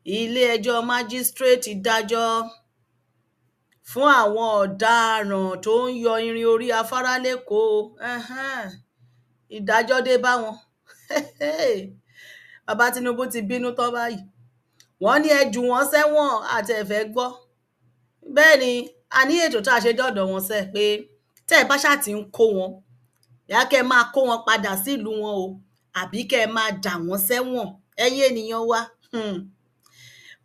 Ilé-ẹjọ́ májísréètì dájọ́ fún àwọn ọ̀daràn tó ń yọ irin orí afárá lẹ́kọ̀ọ́. Ìdájọ́ dé bá wọn. Bàbá Tinubu ti bínú tán báyìí. Wọ́n ní ẹ jù wọ́n sẹ́wọ̀n, àti ẹ fẹ́ gbọ́. Bẹ́ẹ̀ ni, a ní ètò tá a ṣe dọ́dọ̀ wọn sẹ́ pé tẹ́ ẹ bá ṣáà ti ń kó wọn, yá kẹ́ ẹ máa kó wọn padà sílùú wọn o, àbí kẹ́ ẹ máa dà wọ́n sẹ́wọ̀n. Ẹ̀yin ènìyàn wa,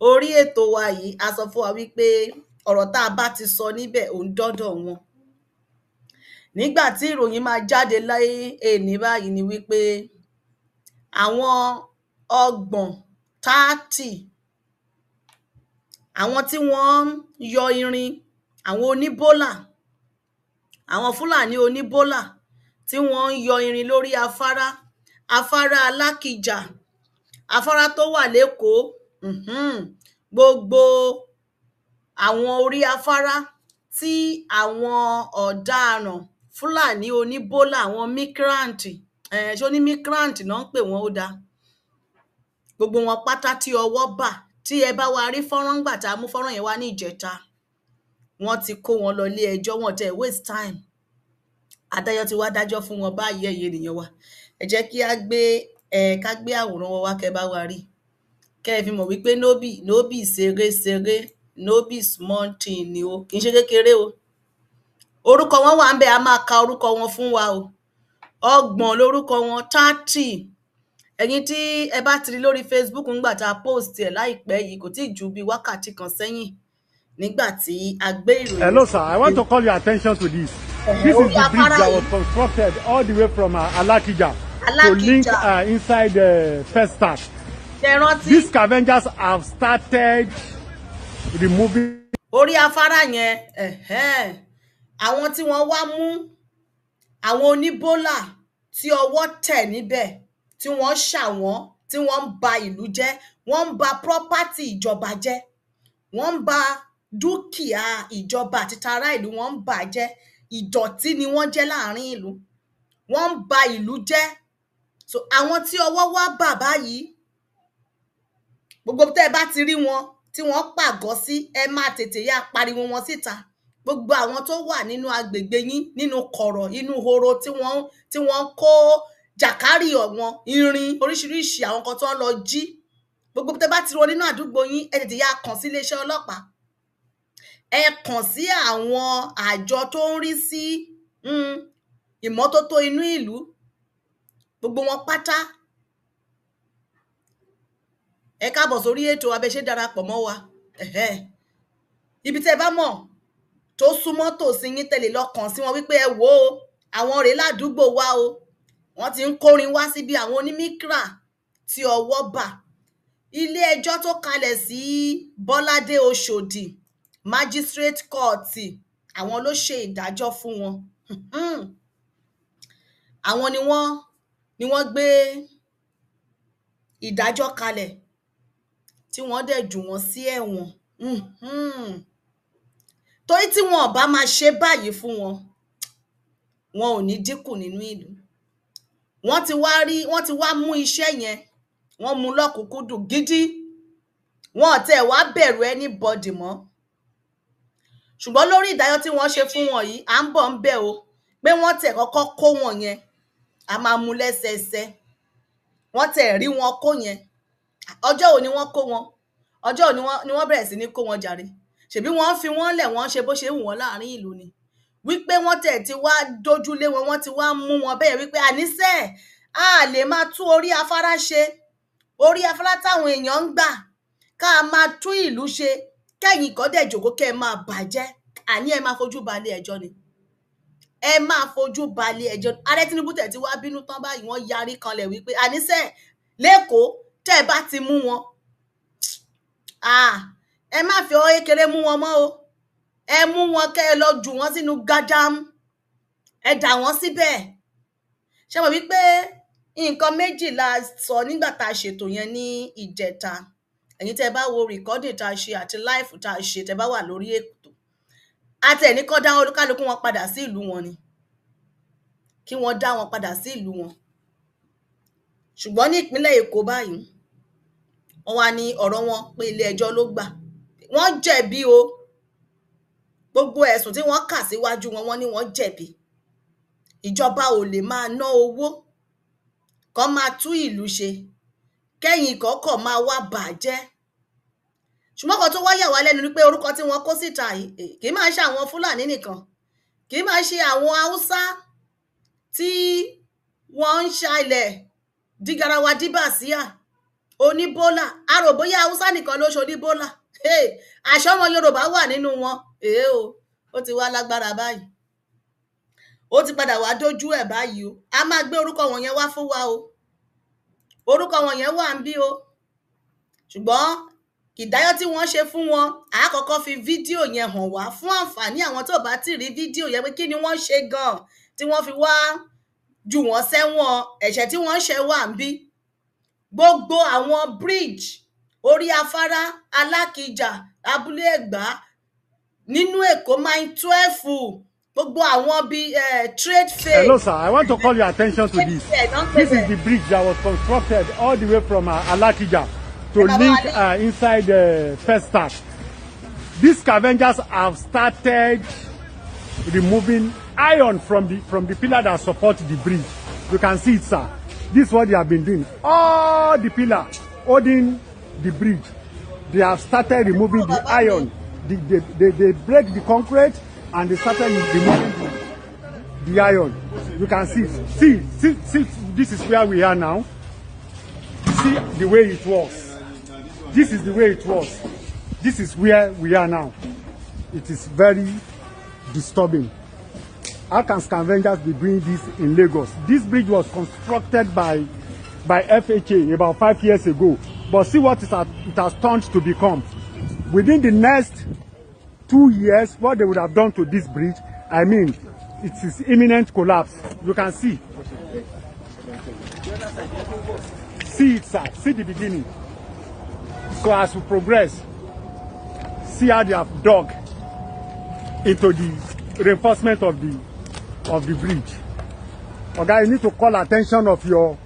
orí ètò wa yìí, a sọ fún wa wípé ọ̀rọ̀ tá a bá ti sọ níbẹ̀ ò ń dọ́dọ̀ wọn. Nígbà tí ìròyìn máa jáde láyé èní báyìí ni wípé àwọn 30, 30 àwọn tí wọ́n ń yọ irin, àwọn oníbólà, àwọn Fúlàní oníbólà tí wọ́n ń yọ irin lórí afárá, afárá Alákìjà, afárá tó wà l'Ékòó, gbogbo àwọn orí afárá tí àwọn ọ̀daràn Fúlàní oníbólà, àwọn migrant, ṣé ó ní migrant náà ń pè wọ́n? Ó dáa. Gbogbo wọn pátá tí ọwọ́ bà, tí ẹ bá wa rí fọ́nrán ńgbà tá a mú fọ́nrán yẹn wá ní ìjẹta, wọ́n ti kó wọn lọ ilé ẹjọ́, wọn tẹ̀ waste time. Adájọ́ ti wá dájọ́ fún wọn báyìí. Ẹ̀yin ènìyàn wa, ẹ jẹ́ kí á gbé ẹ ká gbé àwòrán wọn wá kẹ́ bá wa rí, kẹ́ ẹ fi mọ̀ wípé no be ṣeré ṣeré, no be small thing ni o, kì í ṣe kékeré o. Orúkọ wọn wà ńbẹ̀, a máa ka orúkọ wọn fún wa o. 30 lórúkọ wọn, 30. Ẹ̀yin tí ẹ bá ti rí lórí Facebook ńgbà tá a post ẹ̀ láìpẹ́ yìí, kò tí ì ju bí wákàtí kan sẹ́yìn nígbà tí a gbé ìròyìn. Hello, sir. I want to call your attention to this. This is the bridge that was constructed all the way from Alakija to link inside Festac. Ṣe rántí? These scavengers have started removing. Orí afárá yẹn, àwọn tí wọ́n wá mú, àwọn oníbólà tí ọwọ́ tẹ̀ níbẹ̀, tí wọ́n ṣà wọ́n, tí wọ́n ń ba ìlú jẹ́, wọ́n ń ba property ìjọba jẹ́, wọ́n ń ba dúkìá ìjọba àti tará ìlú, wọ́n ń bà á jẹ́. Ìdọ̀tí ni wọ́n jẹ́ láàrin ìlú, wọ́n ń ba ìlú jẹ́. So àwọn tí ọwọ́ wá bà báyìí, gbogbo tẹ́ ẹ bá ti rí wọn tí wọ́n pàgọ́ sí, ẹ máa tètè yá pariwo wọn síta. Gbogbo àwọn tó wà nínú agbègbè yín, nínú kọ̀rọ̀, inú horo tí wọ́n kó jàkárì ọ̀wọ́n irin oríṣiríṣi, àwọn kan tó ń lọ jí, gbogbo tẹ́ bá ti rí wọn nínú àdúgbò yín, ẹ tètè yá kàn sí iléeṣẹ́ ọlọ́pàá, ẹ kàn sí àwọn àjọ tó ń rí sí ìmọ́tótó inú ìlú, gbogbo wọn pátá. Ẹ káàbọ̀ sórí ètò abẹ́ṣe, darapọ̀ mọ́ wa. Ibi tẹ́ ẹ bá mọ̀ tó súnmọ́ tòsí yín, tẹ́ lè lọ kàn sí wọn wípé ẹ wò ó, àwọn rèé ládùúgbò wa o, wọ́n ti ń kórin wá síbi. Àwọn onímíkírà tí ọwọ́ bà, ilé ẹjọ́ tó kalẹ̀ sí Bọ́ládé Oṣòdì Magistrate Court, àwọn ló ṣe ìdájọ́ fún wọn. Àwọn ni wọ́n gbé ìdájọ́ kalẹ̀ tí wọ́n dẹ̀ jù wọ́n sí ẹ̀wọ̀n, torí tí wọn ò bá máa ṣe báyìí fún wọn, wọn ò ní dínkù nínú ìlú. Wọ́n ti wá rí, wọ́n ti wá mú iṣẹ́ yẹn, wọ́n mú lọ́kùnkúndùn gidi. Wọn ò tiẹ̀ wá bẹ̀rù anybody mọ́. Ṣùgbọ́n lórí ìdájọ́ tí wọ́n ṣe fún wọn yìí, à ń bọ̀ ń bẹ̀ o, pé wọ́n tiẹ̀ kọ́kọ́ kó wọn yẹn, a máa mú lẹ́sẹẹsẹ. Wọ́n tiẹ̀ rí wọn kó yẹn, ọjọ́ wo ni wọ́n kó wọn? Ọjọ́ wo ni wọ́n bẹ̀rẹ̀ sí ní kó wọn jàre? Ṣèbí wọ́n ń fi wọ́n lẹ̀, wọ́n ń ṣe bó ṣe wù wọ́n láàrin ìlú ni. Wípé wọ́n tẹ̀ ti wá dójúlé wọn, wọ́n ti wá mú wọn bẹ́ẹ̀, wípé àníṣe a lè máa tú orí afárá ṣe, orí afárá táwọn èèyàn ń gbà, ká máa tún ìlú ṣe, kẹ́yìn kan dẹ̀ jòkó kẹ́ ẹ máa bàjẹ́. Àní ẹ máa fojú balẹ̀ ẹjọ́ ni, ẹ máa fojú balẹ̀ ẹjọ́. Ààrẹ Tinubu tẹ̀ ti wá bínú tán báyìí, wọ́n yarí kanlẹ̀ wípé àníṣe l'Ékòó, tẹ́ ẹ bá ti mú wọn, ẹ má fi ọwọ́ kékeré mú wọn mọ́ o. Ẹ mú wọn, kẹ́ ẹ lọ jù wọ́n sínú gádám, ẹ dà wọ́n síbẹ̀. Ṣé mọ̀ wípé nǹkan méjì la sọ nígbà tá a ṣètò yẹn ní ìjẹta? Ẹ̀yin tẹ́ ẹ bá wo recording tá a ṣe àti live tá a ṣe, tẹ́ bá wà lórí ètò, àti ẹ̀ ní kọ́ dá olúkálukú wọn padà sí ìlú wọn ni, kí wọ́n dá wọn padà sí ìlú wọn. Ṣùgbọ́n ní ìpínlẹ̀ Èkó báyìí, Wọ́n wá ní ọ̀rọ̀ wọn pé ilé ẹjọ́ ló gbà, wọ́n jẹ̀bi o. Gbogbo ẹ̀sùn tí wọ́n kà síwájú wọn, wọ́n ní wọ́n jẹ̀bi. Ìjọba ò lè máa ná owó kán máa tú ìlú ṣe, kẹ́yìn kọ́kọ́ máa wá bàjẹ́. Ṣùgbọ́n kan tó wá yà wá lẹ́nu ni pé orúkọ tí wọ́n kó síta yìí kì í máa ṣe àwọn Fúlàní nìkan, kì í máa ṣe àwọn Haúsá tí wọ́n ń ṣalẹ̀ di garawa díbàsíà oníbólà. A rò bóyá Haúsá nìkan ló ṣe oníbólà, àṣọ ọmọ Yorùbá wà nínú wọn. Èé o, ó ti wá lágbára báyìí, ó ti padà wá dójú ẹ̀ báyìí o. A máa gbé orúkọ wọn yẹn wá fún wa o, orúkọ wọn yẹn wà ń bí o. Ṣùgbọ́n ìdájọ́ tí wọ́n ṣe fún wọn, a kọ́kọ́ fi fídíò yẹn hàn wá fún àǹfààní àwọn tó bá ti rí fídíò yẹn pé kí ni wọ́n ṣe gan-an tí wọ́n fi wá jù wọ́n sẹ́wọ̀n, ẹ̀ṣẹ̀ tí wọ́n ṣẹ̀ wà ń bí. Gbogbo àwọn bridge orí afárá Alákìjà, Abúlé Ẹ̀gbá, nínú Èkó Mile 12, gbogbo àwọn bíi trade fair. Hello sir, I want to call your attention to this. This is the bridge that was constructed all the way from Alakija to link inside Festac. These scavengers have started removing iron from the pillar that supports the bridge. You can see it, sir. This is what they have been doing. All the pillar holding the bridge, they have started removing the iron. They break the concrete and they started removing the iron. You can see, see, this is where we are now. See the way it was. This is the way it was. This is where we are now. It is very disturbing. How can scavengers be doing this in Lagos? This bridge was constructed by FHA about 5 years ago. But see what it has turned to become. Within the next 2 years, what they would have done to this bridge, I mean, it is imminent collapse. You can see. See it, sir. See the beginning. So as we progress, see how they have dug into the reinforcement of the bridge. Okay, you need to call attention of your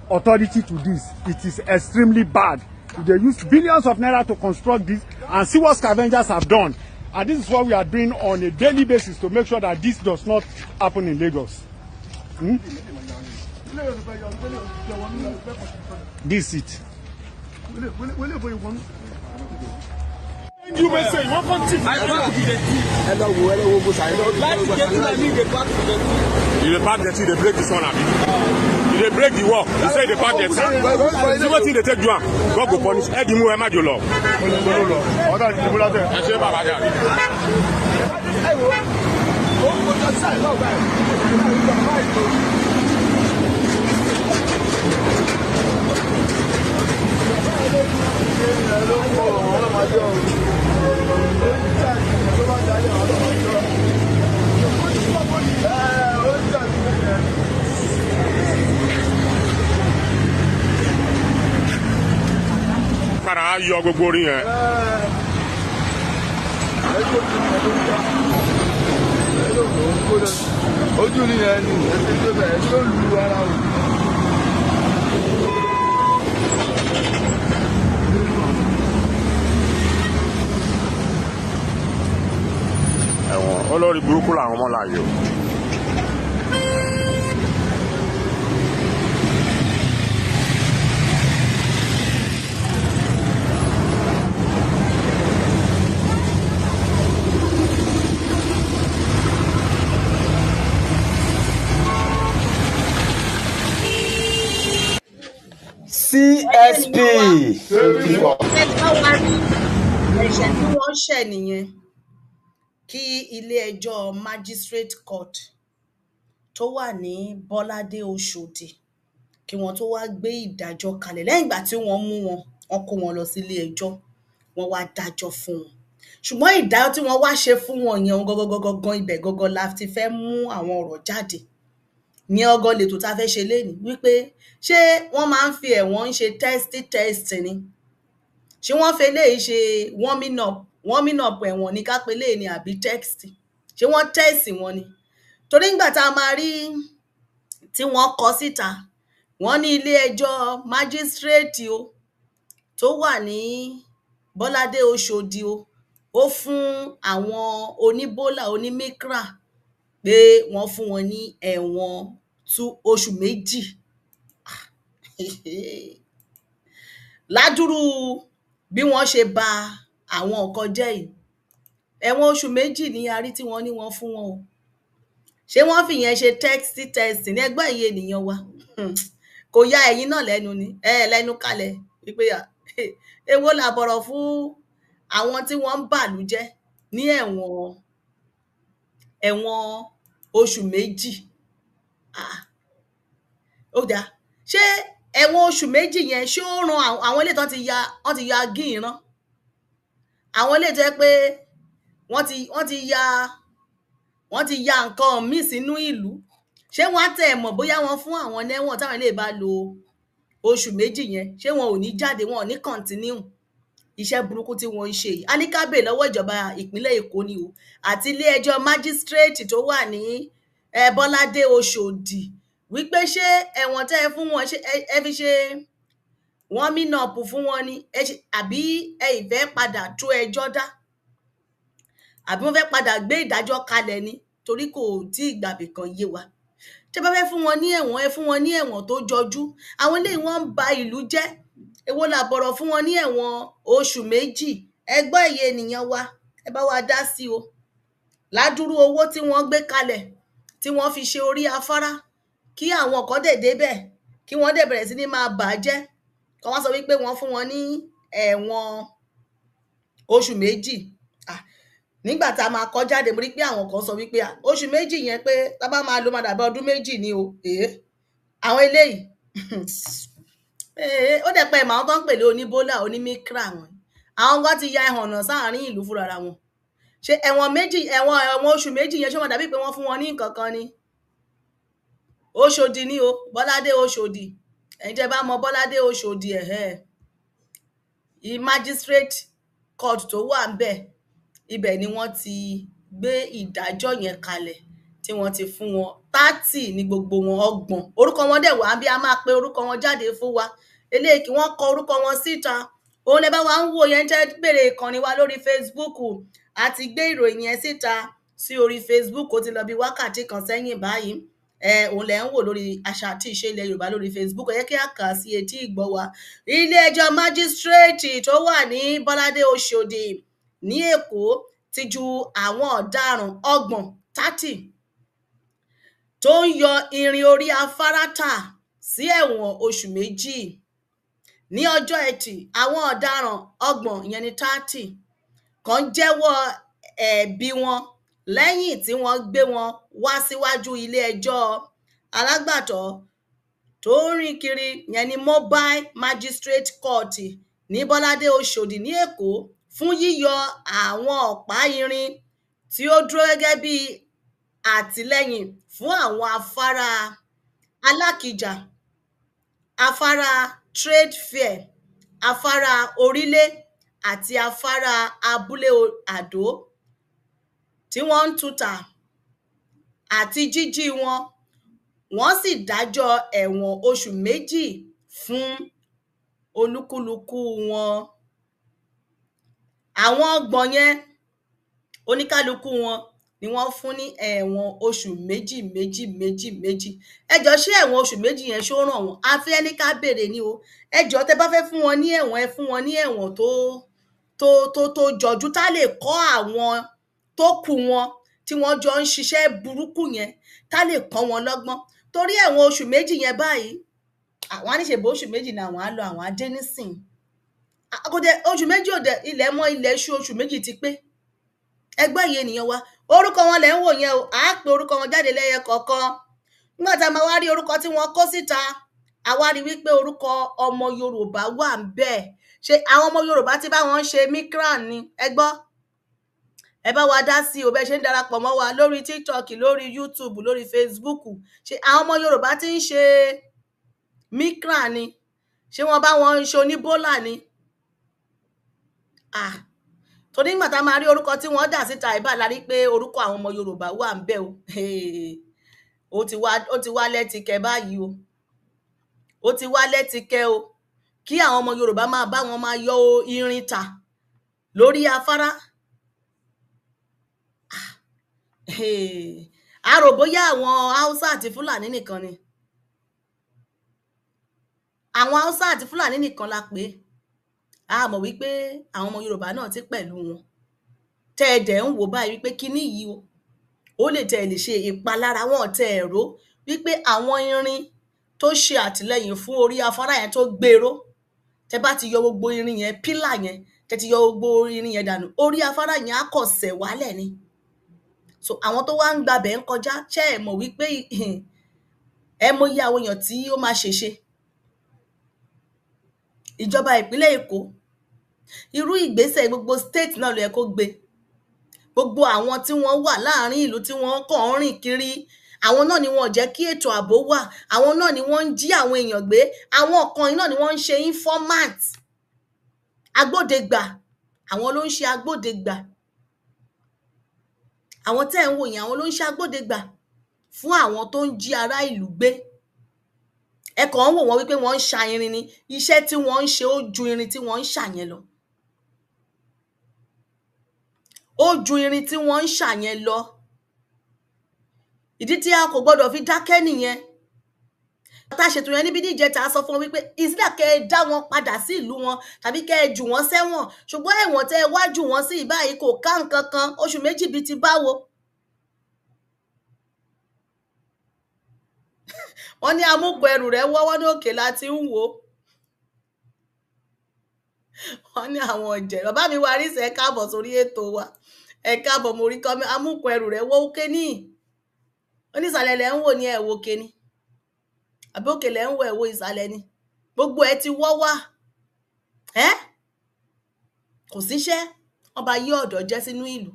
authority to this. It is extremely bad. They use billions of naira to construct this, and see what scavengers have done. And this is what we are doing on a daily basis to make sure that this does not happen in Lagos. This is it. You may say, you want to I park the dirty. You dey park dirty, they break this one, abi. You dey break the wall. You say they park dirty. See what they take do am. God go punish. Ẹ di mú ẹ má jò lọ. Ẹ ṣe bàbá jà. Padà á yọ gbogbo orí yẹn. Ojú ni yẹn ni ẹsẹ̀ tó bẹ̀rẹ̀ tó lu ara o. Ẹ̀wọ̀n olórí burúkú làwọn ọmọ láàyò. CSP. Ẹ̀ṣẹ̀ tí wọ́n ṣẹ̀ nìyẹn. Kí ilé-ẹjọ́ magistrate court tó wà ní Bọ́ládé Oṣòdì kí wọ́n tó wá gbé ìdájọ́ kalẹ̀. Lẹ́yìn ìgbà tí wọ́n mú wọn, wọ́n kó wọn lọ sí ilé-ẹjọ́, wọ́n wá dájọ́ fún wọn. Ṣùgbọ́n ìdájọ́ tí wọ́n wá ṣe fún wọn yẹn gangan ibẹ̀ gangan la ti fẹ́ mú àwọn ọ̀rọ̀ jáde. Ní ọgọ́ lètò tá a fẹ́ ṣe lénìí wípé ṣé wọ́n máa ń fi ẹ̀wọ̀n ń ṣe test ni? Ṣé wọ́n fi eléyìí ṣe warming up ẹ̀wọ̀n ní ká pé eléyìí ni àbí test? Ṣé wọ́n test wọn ni? Torí nígbà tá a máa rí tí wọ́n kọ síta, wọ́n ní ilé ẹjọ́ májísírèètì o tó wà ní Bọ́ládé Oṣòdì o, ó fún àwọn oníbólà onímíkra pé wọ́n fún wọn ní ẹ̀wọ̀n oṣù 2. Ládùrú bí wọ́n ṣe ba àwọn nǹkan jẹ́ yìí, ẹ̀wọ̀n oṣù 2 ni a rí tí wọ́n ní wọ́n fún wọn o. Ṣé wọ́n fìyẹn ṣe test ní ẹgbẹ́ ìyẹn ènìyàn wa? Kò ya ẹ̀yin náà lẹ́nu ni, lẹ́nu kalẹ̀ wípé èwo làbọ̀rọ̀ fún àwọn tí wọ́n ń bàlú jẹ́ ní ẹ̀wọ̀n oṣù 2. Ó dáa, ṣé ẹ̀wọ̀n oṣù 2 yẹn ṣé ó ran àwọn eléyìí tán ti ya, wọ́n ti ya gíìnrán, àwọn eléyìí tó jẹ́ pé wọ́n ti ya nǹkan míì sínú ìlú, ṣé wọ́n á tẹ̀ mọ̀ bóyá wọ́n fún àwọn lẹ́wọ̀n táwọn eléyìí bá lo oṣù 2 yẹn, ṣé wọn ò ní jáde, wọn ò ní continue iṣẹ́ burúkú tí wọ́n ń ṣe yìí? A ní ká béèrè lọ́wọ́ ìjọba ìpínlẹ̀ Èkó ni o, àti ilé ẹjọ́ májísírèètì tó wà ní Bọ́ládé Oṣòdì, wípé ṣé ẹ̀wọ̀n tẹ́ ẹ fún wọn, ṣé ẹ fi ṣe warming up fún wọn ni, àbí ẹ ì fẹ́ padà tú ẹjọ́ dá, àbí wọ́n fẹ́ padà gbé ìdájọ́ kalẹ̀ ni, torí kò tí ì gbàbì kan yé wa. Tẹ́ bá fẹ́ fún wọn ní ẹ̀wọ̀n, ẹ fún wọn ní ẹ̀wọ̀n tó jọjú. Àwọn eléyìí wọ́n ń ba ìlú jẹ́, èwo làbọ̀rọ̀ fún wọn ní ẹ̀wọ̀n oṣù 2? Ẹ gbọ́ ẹ̀yin ènìyàn wa, ẹ bá wa dá sí o. Ládùrú owó tí wọ́n gbé kalẹ̀ tí wọ́n fi ṣe orí afárá, kí àwọn kan dẹ̀ débẹ̀, kí wọ́n dẹ̀ bẹ̀rẹ̀ sí ní máa bà á jẹ́, kí wọ́n sọ wípé wọ́n fún wọn ní ẹ̀wọ̀n oṣù 2. Nígbà tá a máa kọ́ jáde, mo rí pé àwọn kan sọ wípé oṣù 2 yẹn pé tá bá máa lò máa dàbí ọdún 2 ni o. Àwọn eléyìí ó dẹ̀ pẹ́ màá tó ń pè ní oníbólà onímíkra wọn, àwọn kan ti ya ẹhànnà sáàárín ìlú fúnra wọn. Ṣé ẹ̀wọ̀n méjì, ẹ̀wọ̀n oṣù 2 yẹn ṣé wọ́n dàbí pé wọ́n fún wọn ní nǹkan kan ni? Oṣòdì ni o, Bọ́ládé Oṣòdì. Ẹ̀yin tẹ́ bá mọ Bọ́ládé Oṣòdì, magistrate court tó wà ńbẹ̀, ibẹ̀ ni wọ́n ti gbé ìdájọ́ yẹn kalẹ̀ tí wọ́n ti fún wọn 30 ní gbogbo wọn, 30. Orúkọ wọn dẹ̀ wá bí a máa pe orúkọ wọn jáde fún wa. Eléyìí kí wọ́n kọ orúkọ wọn síta. Òun lẹ bá wa ń wò yẹn, jẹ́ bèrè ìkànnì wa lórí Facebook. A ti gbé ìròyìn yẹn síta sí orí Facebook, ó ti lọ bí wákàtí kan sẹ́yìn báyìí. Òun lẹ ń wò lórí àṣà àti ìṣe ilẹ̀ Yorùbá lórí Facebook. Ẹ jẹ́ kí a kà á sí etí ìgbọ́ wa. Ilé ẹjọ́ májísírèètì tó wà ní Bọ́ládé Oṣòdì ní Èkó ti ju àwọn ọ̀daràn 30 30 tó ń yọ irin orí afárá tà sí ẹ̀wọ̀n oṣù 2. Ní ọjọ́ Ẹtì, àwọn ọ̀daràn 30 ìyẹn ní 30 kan jẹ́wọ́ ẹ̀bi wọn lẹ́yìn tí wọ́n gbé wọn wá síwájú ilé ẹjọ́ alágbàtọ́ tó ń rìn kiri ìyẹn ní Mobile Magistrate Court ní Bọ́ládé Oṣòdì ní Èkó fún yíyọ àwọn ọ̀pá irin tí ó dúró gẹ́gẹ́ bí àtìlẹ́yìn fún àwọn afárá Alákìjà, afárá Trade Fair, afárá Orílé àti afárá Abúlé Àdó tí wọ́n ń tú tà àti jíjí wọn. Wọ́n sì dájọ́ ẹ̀wọ̀n oṣù 2 fún olúkúlùkù wọn. Àwọn 30 yẹn, oníkálukú wọn ni wọ́n fún ní ẹ̀wọ̀n oṣù 2 2 2 2. Ẹ jọ̀ọ́, ṣé ẹ̀wọ̀n oṣù 2 yẹn ṣó ràn wọ́n? A fẹ́ ní ká béèrè ni o. Ẹ jọ̀ọ́, tẹ́ bá fẹ́ fún wọn ní ẹ̀wọ̀n, ẹ fún wọn ní ẹ̀wọ̀n tó tó tó tó jọjú, tá lè kọ́ àwọn tó kù wọn tí wọ́n jọ ń ṣiṣẹ́ burúkú yẹn, tá lè kọ́ wọn lọ́gbọ́n. Torí ẹ̀wọ̀n oṣù 2 yẹn báyìí, àwọn á ní ṣèbí oṣù 2 ni àwọn á lọ, àwọn á dé nísìnyí. Kò dẹ̀ oṣù 2 ò dẹ̀ ilẹ̀ mọ́ ilẹ̀ ṣú, oṣù 2 ti pé. Ẹgbẹ́ yìí ènìyàn wa, orúkọ wọn lẹ̀ ń wò yẹn o. À á pe orúkọ wọn jáde lẹ́yọ kọ̀ọ̀kan. Nígbà tá a máa wá rí orúkọ tí wọ́n kó síta, a wá rí wípé orúkọ ọmọ Yorùbá wà ńbẹ̀. Ṣé àwọn ọmọ Yorùbá tí bá wọn ń ṣe mikran ni? Ẹ gbọ́, ẹ bá wa dá sí o. Bẹ́ẹ̀ ṣe ń darapọ̀ mọ́ wa lórí TikTok, lórí YouTube, lórí Facebook, ṣé àwọn ọmọ Yorùbá tí ń ṣe mikran ni? Ṣé wọ́n bá wọn ń ṣe oníbólà ni? Torí nígbà tá a máa rí orúkọ tí wọ́n dà síta ìbá la rí pé orúkọ àwọn ọmọ Yorùbá wà ńbẹ̀ o. Ó ti wá lẹ́tìkẹ́ báyìí o. Ó ti wá lẹ́tìkẹ́ o. Kí àwọn ọmọ Yorùbá máa bá wọn máa yọ irin tà lórí afárá. A rò bóyá àwọn Haúsá àti Fúlàní nìkan ni. Àwọn Haúsá àti Fúlàní nìkan la pè é. A mọ̀ wípé àwọn ọmọ Yorùbá náà ti pẹ̀lú wọn. Tẹ́ ẹ dẹ̀ ń wò báyìí wípé kíní yìí o, ó lè tẹ́ ẹ lè ṣe ìpalára wọn, tẹ́ ẹ rò wípé àwọn irin tó ṣe àtìlẹ́yìn fún orí afárá yẹn tó gbèrò, tẹ́ bá ti yọ gbogbo irin yẹn, pílà yẹn, tẹ́ ti yọ gbogbo irin yẹn dànù, orí afárá yẹn á kọ̀ sẹ̀ wálẹ̀ ni. So àwọn tó wá ń gbabẹ̀ ń kọjá, ṣé ẹ mọ̀ wípé ẹ mọyì àwọn èèyàn tí ó máa ṣèṣe? Ìjọba ìpínlẹ̀ Èkó, irú ìgbésẹ̀ gbogbo state náà ló yẹ kó gbé. Gbogbo àwọn tí wọ́n wà láàrin ìlú tí wọ́n kàn ń rìn kiri, àwọn náà ni wọn ò jẹ́ kí ètò ààbò wà, àwọn náà ni wọ́n ń jí àwọn èèyàn gbé, àwọn kan náà ni wọ́n ń ṣe informant, agbódegbà, àwọn ló ń ṣe agbódegbà. Àwọn tẹ́ ẹ̀ ń wò yẹn, àwọn ló ń ṣe agbódegbà fún àwọn tó ń jí ará ìlú gbé. Ẹ kàn ń wò wọ́n wípé wọ́n ń ṣa irin ni. Iṣẹ́ tí wọ́n ń ṣe ó ju irin tí wọ́n ń ṣà yẹn lọ. Ó ju irin tí wọ́n ń ṣà yẹn lọ. Ìdí tí a kò gbọdọ̀ fi dákẹ́ nìyẹn. Tá a ṣètò yẹn níbi ní ìjẹta, a sọ fún wọn wípé ìsídà kẹ́ ẹ dá wọn padà sí ìlú wọn tàbí kẹ́ ẹ jù wọ́n sẹ́wọ̀n. Ṣùgbọ́n ẹ̀wọ̀n tẹ́ ẹ wá jù wọ́n sí báyìí kò ká nǹkan kan, oṣù méjì bíi ti báwo. Wọ́n ní amúkùn ẹrù rẹ̀ wọ́wọ́ ní òkè láti ń wò ó. Wọ́n ní àwọn ọ̀jẹ̀. Bàbá mi wa rí sẹ́, ẹ káàbọ̀ sórí ètò wa. Ẹ káàbọ̀, mo rí kọ́ amúkùn ẹrù rẹ̀ wọ́ òkè ní. Onísàlẹ̀ lẹ̀ ń wò ní ẹ̀ wò òkè ni. Àbí òkè lẹ̀ ń wò ẹ̀ wo ìsàlẹ̀ ni. Gbogbo ẹ ti wọ́ wá. Ẹ́ kò síṣẹ́, wọ́n bá yí ọ̀dọ́ jẹ́ sínú ìlú.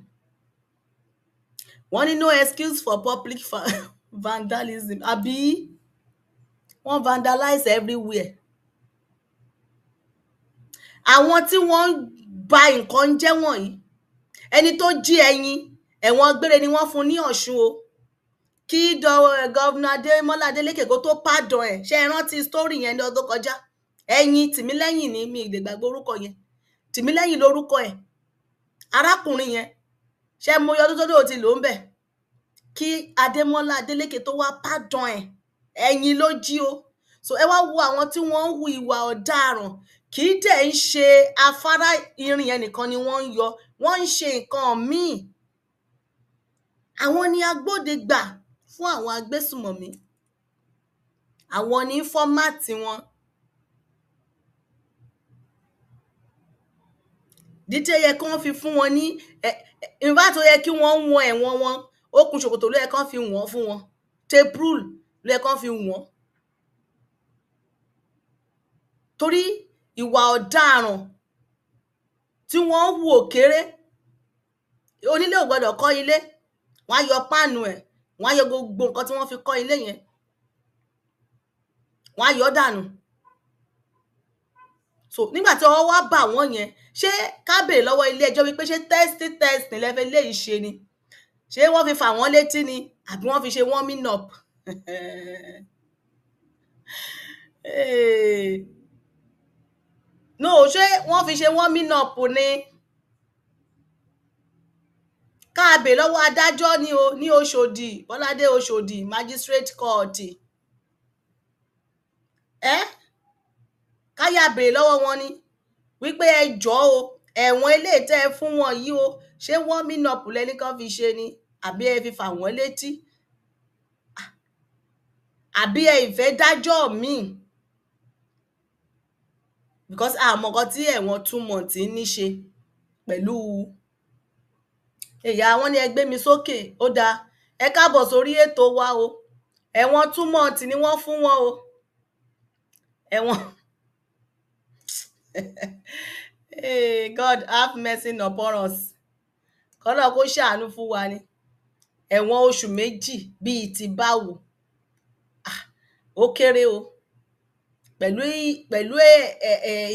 Wọ́n ní no excuse for public vandalism. Àbí wọ́n vandalize everywhere. Àwọn tí wọ́n ń ba nǹkan jẹ́ wọ̀nyí, ẹni tó jí ẹyin, ẹ̀wọ̀n gbére ni wọ́n fún ní Ọ̀ṣun o. Kí Governor Adémọ́lá Adélékè kó tó pardon ẹ̀, ṣé ẹ rántí story yẹn ní ọdún tó kọjá? Ẹyin Tìmílẹ́yìn ni, mi ì lè gbàgbé orúkọ yẹn. Tìmílẹ́yìn lorúkọ ẹ̀. Arákùnrin yẹn, ṣé mo yọ ọdún tó dé ti lò ń bẹ̀? Kí Adémọ́lá Adélékè tó wá pardon ẹ̀, ẹyin ló jí o. So ẹ wá wo àwọn tí wọ́n ń hu ìwà ọ̀daràn, kì í dẹ̀ ń ṣe afárá irin yẹn nìkan ni wọ́n ń yọ, wọ́n ń ṣe nǹkan míì. Àwọn ni agbódegbà fún àwọn agbésùmọ̀mí. Àwọn ni informant wọn. Dídé yẹ kí wọ́n fi fún wọn ní in fact ó yẹ kí wọ́n wọn ẹ̀wọ̀n wọn, okùn ṣòkòtò ló yẹ kí wọ́n fi wọ́n fún wọn, tape rule ló yẹ kí wọ́n fi wọ́n. Torí ìwà ọ̀daràn tí wọ́n ń hù ò kéré. Onílé ò gbọdọ̀ kọ́ ilé, wọ́n á yọ páànù ẹ̀, wọ́n á yọ gbogbo nǹkan tí wọ́n fi kọ́ ilé yẹn, wọ́n á yọ ọ́ dànù. So nígbà tí ọwọ́ wá bà wọ́n yẹn, ṣé ká béèrè lọ́wọ́ ilé ẹjọ́ wípé ṣé testing lẹ fẹ́ léyìí ṣe ni? Ṣé wọ́n fi fà wọ́n létí ni? Àbí wọ́n fi ṣe warming up? No, ṣé wọ́n fi ṣe warming up ni? Ká béèrè lọ́wọ́ adájọ́ ni o, ní Oṣòdì, Bọ́ládé Oṣòdì Magistrate Court. Ẹ́ ká yá béèrè lọ́wọ́ wọn ni wípé ẹ jọ̀ọ́ o, ẹ̀wọ̀n eléyìí tẹ́ ẹ fún wọn yìí o, ṣé warming up lẹ ní kán fi ṣe ni? Àbí ẹ fi fà wọ́n létí? Àbí ẹ ìfẹ́ dájọ́ míì? Because a mọ nǹkan tí ẹ̀wọ̀n 2 months ní ṣe pẹ̀lú ìyá wọn ní ẹ gbé mi sókè. Ó dáa, ẹ káàbọ̀ sórí ètò wa o. Ẹ̀wọ̀n 2 months ni wọ́n fún wọn o. Ẹ̀wọ̀n hey, God have mercy upon us. Kọ́lọ́run kó ṣàánú fún wa ni. Ẹ̀wọ̀n oṣù méjì bíi ti báwo? Ó kéré o. Pẹ̀lú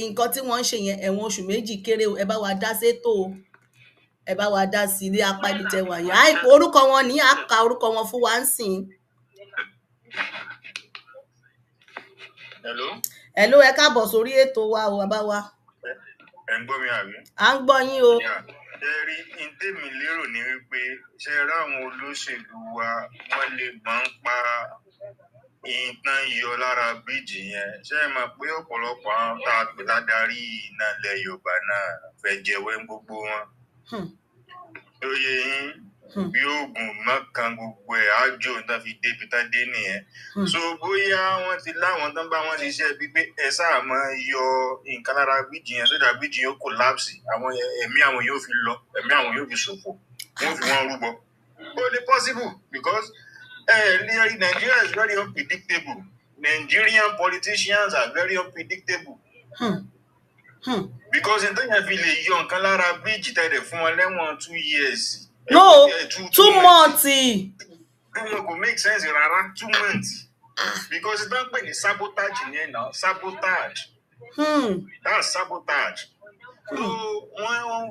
nǹkan tí wọ́n ń ṣe yẹn, ẹ̀wọ̀n oṣù méjì kéré o. Ẹ bá wa dá sétò o. Ẹ bá wa dá sí ilé apá ibi tẹ wà yẹn. Àìpé orúkọ wọn ní á ka orúkọ wọn fún wa ń sìn. Hello. Hello, ẹ káàbọ̀ sórí ètò wa o, bàbá wa. Ẹ ń gbọ́ mi, àbí? À ń gbọ́ yín o. Ṣe rí n tèmi lérò ní wípé, ṣe ráwọn olóṣèlú wa, wọ́n lè gbọ́n pa nǹkan yọ lára bíríìjì yẹn. Ṣé ẹ mọ̀ pé ọ̀pọ̀lọpọ̀ àwọn tá a pè ládarí iná ilẹ̀ Yorùbá náà fẹ́ jẹ́wẹ́ gbogbo wọn? Lóye yín, bí oògùn mọ́kàn gbogbo ẹ̀ ájò tán fi débi tán dé nìyẹn. So bóyá wọ́n ti láwọn tán bá wọn ṣiṣẹ́ bíi pé ẹ sáà máa yọ nǹkan lára bíríìjì yẹn sódà bíríìjì yẹn ó collapse, àwọn ẹ̀mí àwọn yóò fi lọ, ẹ̀mí àwọn yóò fi ṣòfò, wọ́n fi wọ́n rúbọ. Ó lè possible because Nigeria is very unpredictable. Nigerian politicians are very unpredictable. Because n tẹ́yàn fi lè yọ nǹkan lára bíríìjì tẹ̀lé fún wọn lẹ́wọ̀n 2 years. No, 2 months. 2 months kò make sense rárá, 2 months. Because ìtàn pè ní sabotage yẹn náà, sabotage. That's sabotage. So wọ́n wọ́n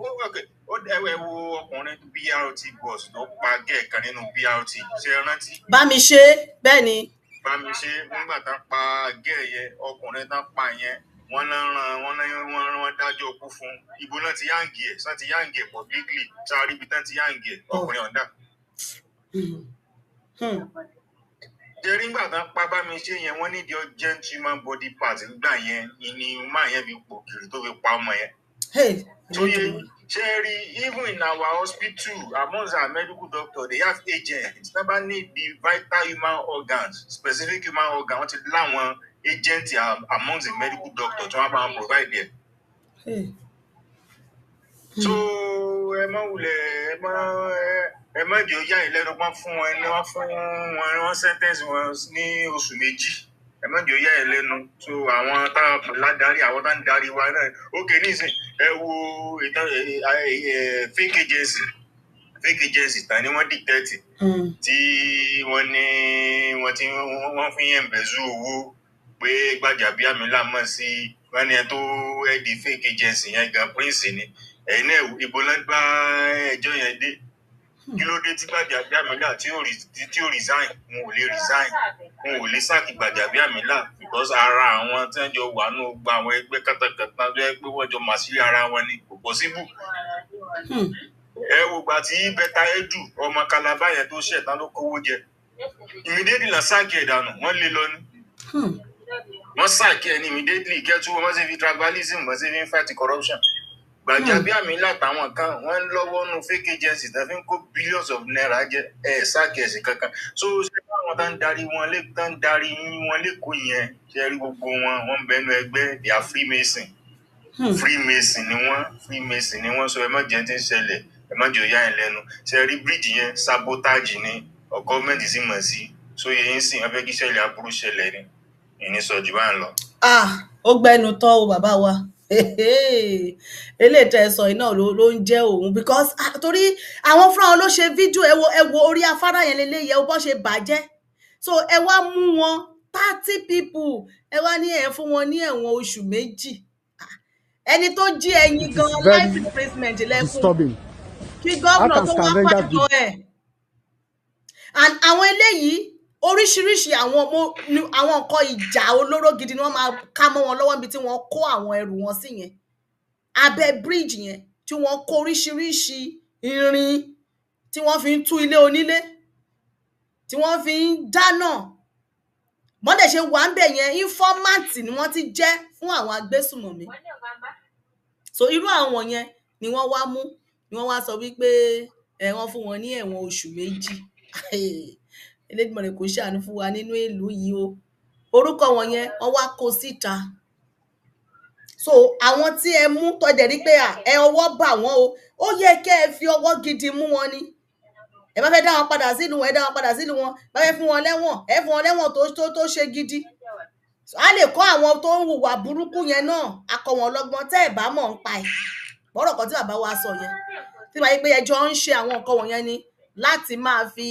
ó ẹ wo ọkùnrin BRT bus tó pa gẹ̀ẹ́kan nínú BRT, ṣe é rántí? Bá mi ṣe bẹ́ẹ̀ ni. Bá mi ṣe, nígbà tá pa gẹ̀ẹ́ yẹn, ọkùnrin tá pa yẹn, wọ́n náà ràn wọ́n náà wọ́n wọ́n dájọ́ ikú fún. Ibo náà ti hang ẹ̀ sá ti hang ẹ̀ publicly sáré ibi tán ti hang ẹ̀, ọkùnrin ọ̀dà. Jẹ́rí ńgbà tán pa bá mi ṣe yẹn, wọ́n ní the urgent human body part ńgbà yẹn ni máa yẹn fi pò kiri tó fi pa ọmọ yẹn. Tó yẹ ṣe rí, even in our hospital, amongst our medical doctor, they have agents. Tí wọ́n bá need the vital human organs, specific human organ, wọ́n ti láwọn agent amongst the medical doctor tí wọ́n bá wọn provide ẹ̀. So ẹ má wulẹ̀, ẹ má jẹ́ ó yà yín lẹ́nu pọ́n fún wọn ní wọ́n fún wọn, wọ́n sentence wọn ní oṣù 2. Ẹ má jẹ́ ó yà yín lẹ́nu. So àwọn tá a pè ládarí, àwọn tá ń darí wa náà, ok, nísìn ẹ wo ìtàn fake agency tán ni wọ́n detect tí wọ́n ní wọ́n ti wọ́n fi ń embezzle owó pé Gbàjàbíàmílà mọ̀ sí. Wọ́n ní ẹ tó head fake agency yẹn gan, prince ni. Ẹ̀yin náà, ibo ló bá ẹjọ́ yẹn dé? Kí ló dé tí Gbàjàbíàmílà tí ò resign? Wọn ò lè resign, wọn ò lè sack Gbàjàbíàmílà because ara àwọn tí wọ́n jọ wà nù gba àwọn ẹgbẹ́ kàtàkàtà tó yẹ pé wọ́n jọ mà sí ara wọn ni, kò possible. Ẹ wo gbà tí Betta Edu, ọmọ Calabar yẹn tó ṣẹ̀ tán ló kówó jẹ, immediately la sack ẹ̀ dànù, wọ́n lé lọ ní. Wọ́n sack ẹ̀ ní immediately. Kẹ́tù wọ́n sì fi tribalism, wọ́n sì fi ń fight corruption. Gbàjàbíàmílà táwọn kan wọ́n ń lọ́wọ́ nù fake agency tó fi ń kó billions of naira jẹ, ẹ̀ sack ẹ̀ sí kankan. So ṣé báwọn tá ń darí wọn lẹ́kọ̀ọ́ yẹn, ṣe rí gbogbo wọn, wọ́n ń bẹnu ẹgbẹ́, they are freemason. Freemason ni wọ́n, freemason ni wọ́n. Sọ ẹ má jẹ́ tí ń ṣẹlẹ̀, ẹ má jẹ́ ó yà ẹ́ lẹ́nu. Ṣe rí bíríìjì yẹn, sabotage ni, gọ́ọ̀mẹ̀ntì sì mọ̀ sí. So yẹ yín sìn, wọ́n fẹ́ kí ṣẹlẹ̀ aburú ṣẹlẹ̀ ni. Ìní sọ jù bá ń lọ. Ah, ó gbẹnu tán o, bàbá wa. Eléyìí tẹ́ ẹ sọ yìí náà ló ń jẹ́ òun because, ah, torí àwọn fúnra wọn ló ṣe fídíò. Ẹ wo, ẹ wo orí afárá yẹn leléyìí, ẹ wo bó ṣe bàjẹ́. So ẹ wá mú wọn, 30 people, ẹ wá ní ẹ fún wọn ní ẹ̀wọ̀n oṣù 2. Ah, ẹni tó jí ẹyin gan, life imprisonment lẹ́kùn disturbing. Kí gómìnà tó wá pàjọ ẹ̀. And àwọn eléyìí, oríṣiríṣi àwọn ọmọ, àwọn nǹkan ìjà olóró gidi ni wọ́n máa ká mọ́ wọn lọ́wọ́ níbi tí wọ́n kó àwọn ẹrù wọn sí yẹn, abẹ́ bíríìjì yẹn tí wọ́n kó oríṣiríṣi irin tí wọ́n fi ń tú ilé onílé, tí wọ́n fi ń dáná. Bọ́n dẹ̀ ṣe wà ń bẹ̀ yẹn, informant ni wọ́n ti jẹ́ fún àwọn agbésùmọ̀mí. So irú àwọn yẹn ni wọ́n wá mú, ni wọ́n wá sọ wípé ẹ wọ́n fún wọn ní ẹ̀wọ̀n oṣù 2. Elédùmarè kò ṣàánú fún wa nínú ìlú yìí o. Orúkọ wọn yẹn, wọ́n wá kó síta. So àwọn tí ẹ mú tọdẹ rí pé ẹ ọwọ́ bà wọ́n o, ó yẹ kẹ́ ẹ fi ọwọ́ gidi mú wọn ni. Ẹ bá fẹ́ dá wọn padà sílùú wọn, ẹ dá wọn padà sílùú wọn. Bá fẹ́ fún wọn lẹ́wọ̀n, ẹ fún wọn lẹ́wọ̀n tó ṣe gidi. A lè kọ́ àwọn tó ń hùwà burúkú yẹn náà, a kọ́ wọn lọ́gbọ́n. Tẹ́ ẹ̀ bá mọ̀ ń pa ẹ̀ bọ́rọ̀ kan tí bàbá wa sọ yẹn, tí wàá yí pé ẹjọ́ ń ṣe àwọn nǹkan wọ̀nyẹn ni láti máa fi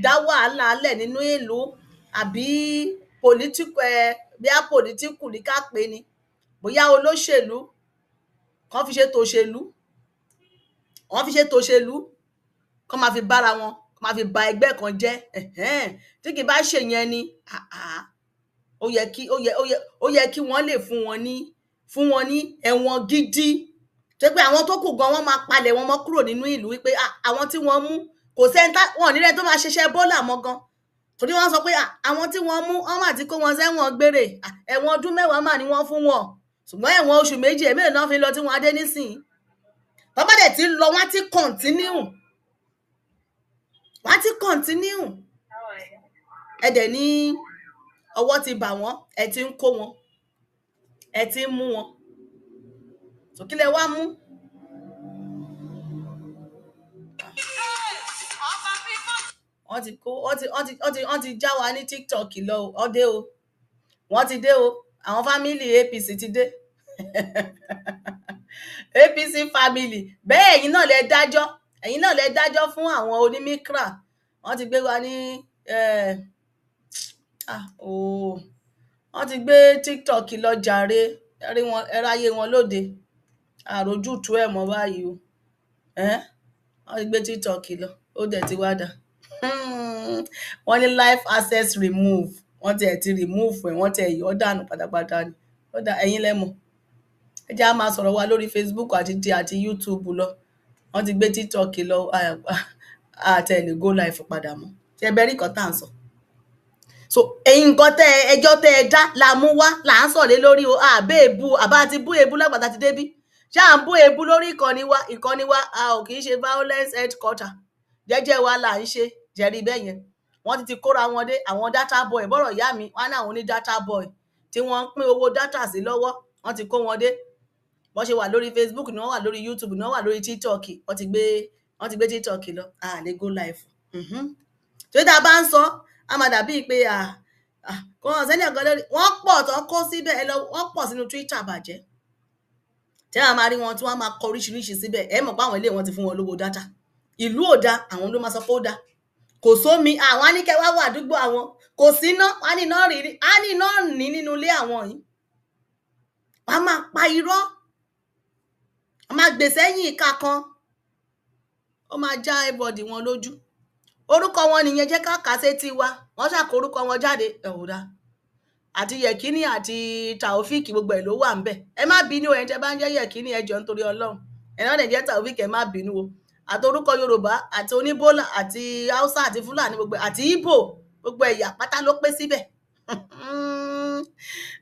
dá wàhálà lẹ̀ nínú ìlú, àbí political ẹ, bíá political ní ká pè ní, bóyá olóṣèlú kan fi ṣe tòṣèlú, wọ́n fi ṣe tòṣèlú, kán máa fi bára wọn, kán máa fi ba ẹgbẹ́ kan jẹ́. Tí kì í bá ṣe yẹn ni. Ó yẹ kí ó yẹ kí wọ́n lè fún wọn ní ẹ̀wọ̀n gidi, tó pé àwọn tó kù gan, wọ́n máa palẹ̀ wọn mọ́ kúrò nínú ìlú, wípé àwọn tí wọ́n mú, kò sẹ́ni wọn ò ní rẹ́ni tó máa ṣiṣẹ́ bọ́là mọ́ gan, torí wọ́n sọ pé àwọn tí wọ́n mú, wọ́n mà ti kó wọn sẹ́wọ̀n gbére. Ẹ̀wọ̀n ọdún 10 mà ní wọ́n fún wọn, ṣùgbọ́n ẹ̀wọ̀n oṣù 2, ẹ̀mélòó náà fi lọ tí wọ́n á dé nísìnyí? Tó bá dẹ̀ ti ń lọ, wọ́n á ti continue, wọ́n á ti continue. Ẹ dẹ̀ ní ọwọ́ ti bà wọ́n, ẹ ti ń kó wọn, ẹ ti ń mú wọn. Tó kí lẹ wá mú? Wọ́n ti kó, wọ́n ti já wa ní TikTok lọ o. Wọ́n dé o, wọ́n ti dé o. Àwọn family APC ti dé, APC family. Bẹ́ẹ̀ ẹ̀yin náà lẹ dájọ́, ẹ̀yin náà lẹ dájọ́ fún àwọn onímíkra. Wọ́n ti gbé wa ní ah ooo, wọ́n ti gbé TikTok lọ jàre. Ẹ rí wọn, ẹ ráyé wọn lóde, àròjútùú ẹ̀ mọ́ báyìí o. Wọ́n ti gbé TikTok lọ, ó dẹ̀ ti wá dà. Wọ́n ní live access remove. Wọ́n tiẹ̀ ti remove ẹ̀, wọ́n tiẹ̀ yọ́ dànù pátápátá ni. Ó dà, ẹ̀yin lẹ mọ̀. Ẹ jẹ́ á máa sọ̀rọ̀ wa lórí Facebook àti YouTube lọ. Wọ́n ti gbé TikTok lọ, àtẹ̀lé go live padà mọ́. Ṣé bẹ́ẹ̀ rí nǹkan tá à ń sọ? So ẹ̀yin, nǹkan tẹ́ ẹjọ́ tẹ́ ẹ dá la mú wá, là ń sọ̀rọ̀ lórí o. Àbẹ́ èbú àbá ti bú èbú lágbàtà ti débí. Ṣé à ń bú èbú lórí ìkànnì wa? Ìkànnì wa, a ò kì í ṣe violence headquarter. Jẹ́jẹ́ wa là ń ṣe. Jẹ́rí bẹ́ẹ̀ yẹn, wọ́n ti kóra wọn dé. Àwọn data boy, bọ́rọ̀ ìyá mi, wọ́n á ní àwọn oní data boy tí wọ́n ń pín owó data sí lọ́wọ́, wọ́n ti kó wọn dé. Wọ́n ṣe wà lórí Facebook ni wọ́n wà lórí YouTube ni wọ́n wà lórí TikTok. Wọ́n ti gbé TikTok lọ, a lè go live. Torí tá a bá ń sọ, a máa dàbíi pé kò hàn sẹ́ni ọ̀gá lórí. Wọ́n pọ̀ tó kó síbẹ̀. Ẹ lọ, wọ́n pọ̀ sínú Twitter bàjẹ́, tí wọ́n máa rí wọn tí wọ́n máa kọ oríṣiríṣi síbẹ̀. Ẹ mọ̀ pé àwọn ilé wọn ti fún wọn lówó data. Ìlú ò da, àwọn ló máa sọ pé ó da. Kò sómi, àwọn á ní kẹ́ wá wà àdúgbò àwọn. Kò síná, á ní iná rí, á ní iná ní nínú ilé àwọn yìí. Wọ́n á máa pa irọ́, wọ́n máa gbè sẹ́yìn ìka kan, ó máa já everybody wọn lójú. Orúkọ wọn nìyẹn, jẹ́ ká kà á sétí wa. Wọ́n ṣàkó orúkọ wọn jáde. Ẹ̀ ò dáa, àti Yẹ̀kínní àti Taofik, gbogbo ẹ̀ ló wà ń bẹ̀. Ẹ má bínú, ẹ̀ tẹ́ bá ń jẹ́ Yẹ̀kínní, ẹ jọ̀ọ́, nítorí Ọlọ́run. Ẹ̀ náà dẹ̀ jẹ́ Taofik, ẹ má bínú o. Àti orúkọ Yorùbá àti oníbólà àti Haúsá àti Fúlàní, gbogbo àti Ìgbò, gbogbo ẹ̀yà pátá ló pé síbẹ̀.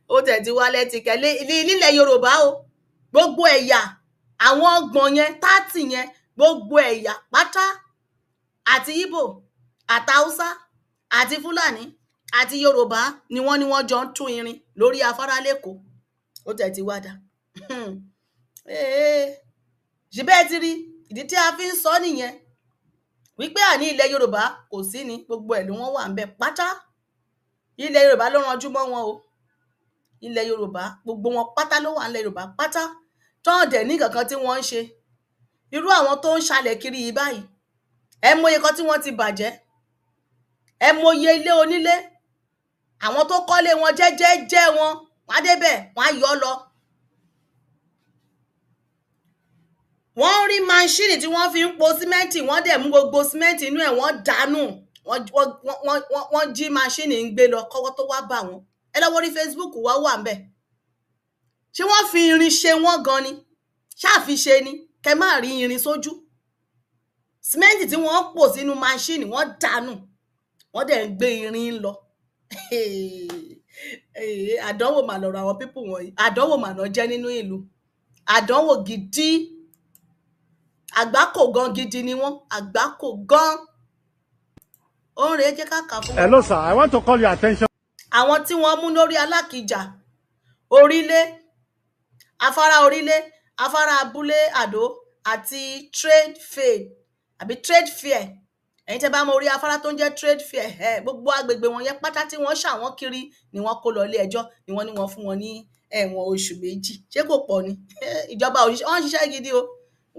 Ó tẹ̀ ti wálẹ̀ ti kẹ́lé nílẹ̀ Yorùbá o. Gbogbo ẹ̀yà, àwọn 30 yẹn, 30 yẹn, gbogbo ẹ̀yà pátá, àti Ìgbò àti Haúsá àti Fúlàní àti Yorùbá ni wọ́n ní wọ́n jọ ń tún irin lórí afárá lẹ́kọ̀ọ́. Ó tẹ̀ ti wá dà. Ṣe bẹ́ẹ̀ ti rí ìdí tí a fi ń sọ nìyẹn, wípé àní ilẹ̀ Yorùbá kò sí ní gbogbo ẹ̀ ló wọ́n wà ń bẹ̀ pátá. Ilẹ̀ Yorùbá ló ranjú mọ́ wọn o. Ilẹ̀ Yorùbá, gbogbo wọn pátá ló wà nílẹ̀ Yorùbá pátá, tán dẹ̀ ní kankan tí wọ́n ń ṣe. Irú àwọn tó ń ṣalẹ̀ kiri yìí báyìí, ẹ mọye kan tí wọ́n ti bàjẹ́, ẹ mọye ilé onílé, àwọn tó kọ́lé wọn jẹ́jẹ́jẹ́ wọn, wọ́n á débẹ̀, wọ́n á yọ ọ́ lọ. Wọ́n rí machine tí wọ́n fi ń po símẹ́ǹtì, wọ́n dẹ̀ mú gbogbo símẹ́ǹtì inú ẹ̀, wọ́n dànù. Wọ́n jí machine ń gbé lọ kọ́wọ́ tó wá bà wọ́n. Ẹ lọ́wọ́ orí Facebook wá wà ń bẹ̀. Ṣé wọ́n fi irin ṣe wọ́n gan ni? Ṣáàfi ṣe ni kẹ má rí irin sójú. Símẹ́ǹtì tí wọ́n pò sínú machine, wọ́n dànù, wọ́n dẹ̀ ń gbé irin lọ. Àdánwò mà lọ̀rọ̀ àwọn people wọ̀nyí. Àdánwò mà náà jẹ́ nínú ìlú, àdánwò gidi, àgbákò gan gidi ni wọ́n, àgbákò gan. Ó ń rèé, jẹ́ ká kà fún wọn. Hello, sir. I want to call your attention Àwọn tí wọ́n mú lórí Alákìjà, Orílé, afárá Orílé, afárá Abúlé Àdó àti trade fair, àbí trade fair. Ẹ̀yin tẹ́ bá mọ orí afárá tó ń jẹ́ trade fair ẹ̀, gbogbo agbègbè wọn yẹn pátá tí wọ́n ṣàwọn kiri ni wọ́n kó lọ ilé ẹjọ́, ni wọ́n ní wọ́n fún wọn ní ẹ̀wọ̀n oṣù 2. Ṣé kò pọ̀ ni? Ìjọba òṣìṣẹ́ wọ́n ń ṣiṣẹ́ gidi o.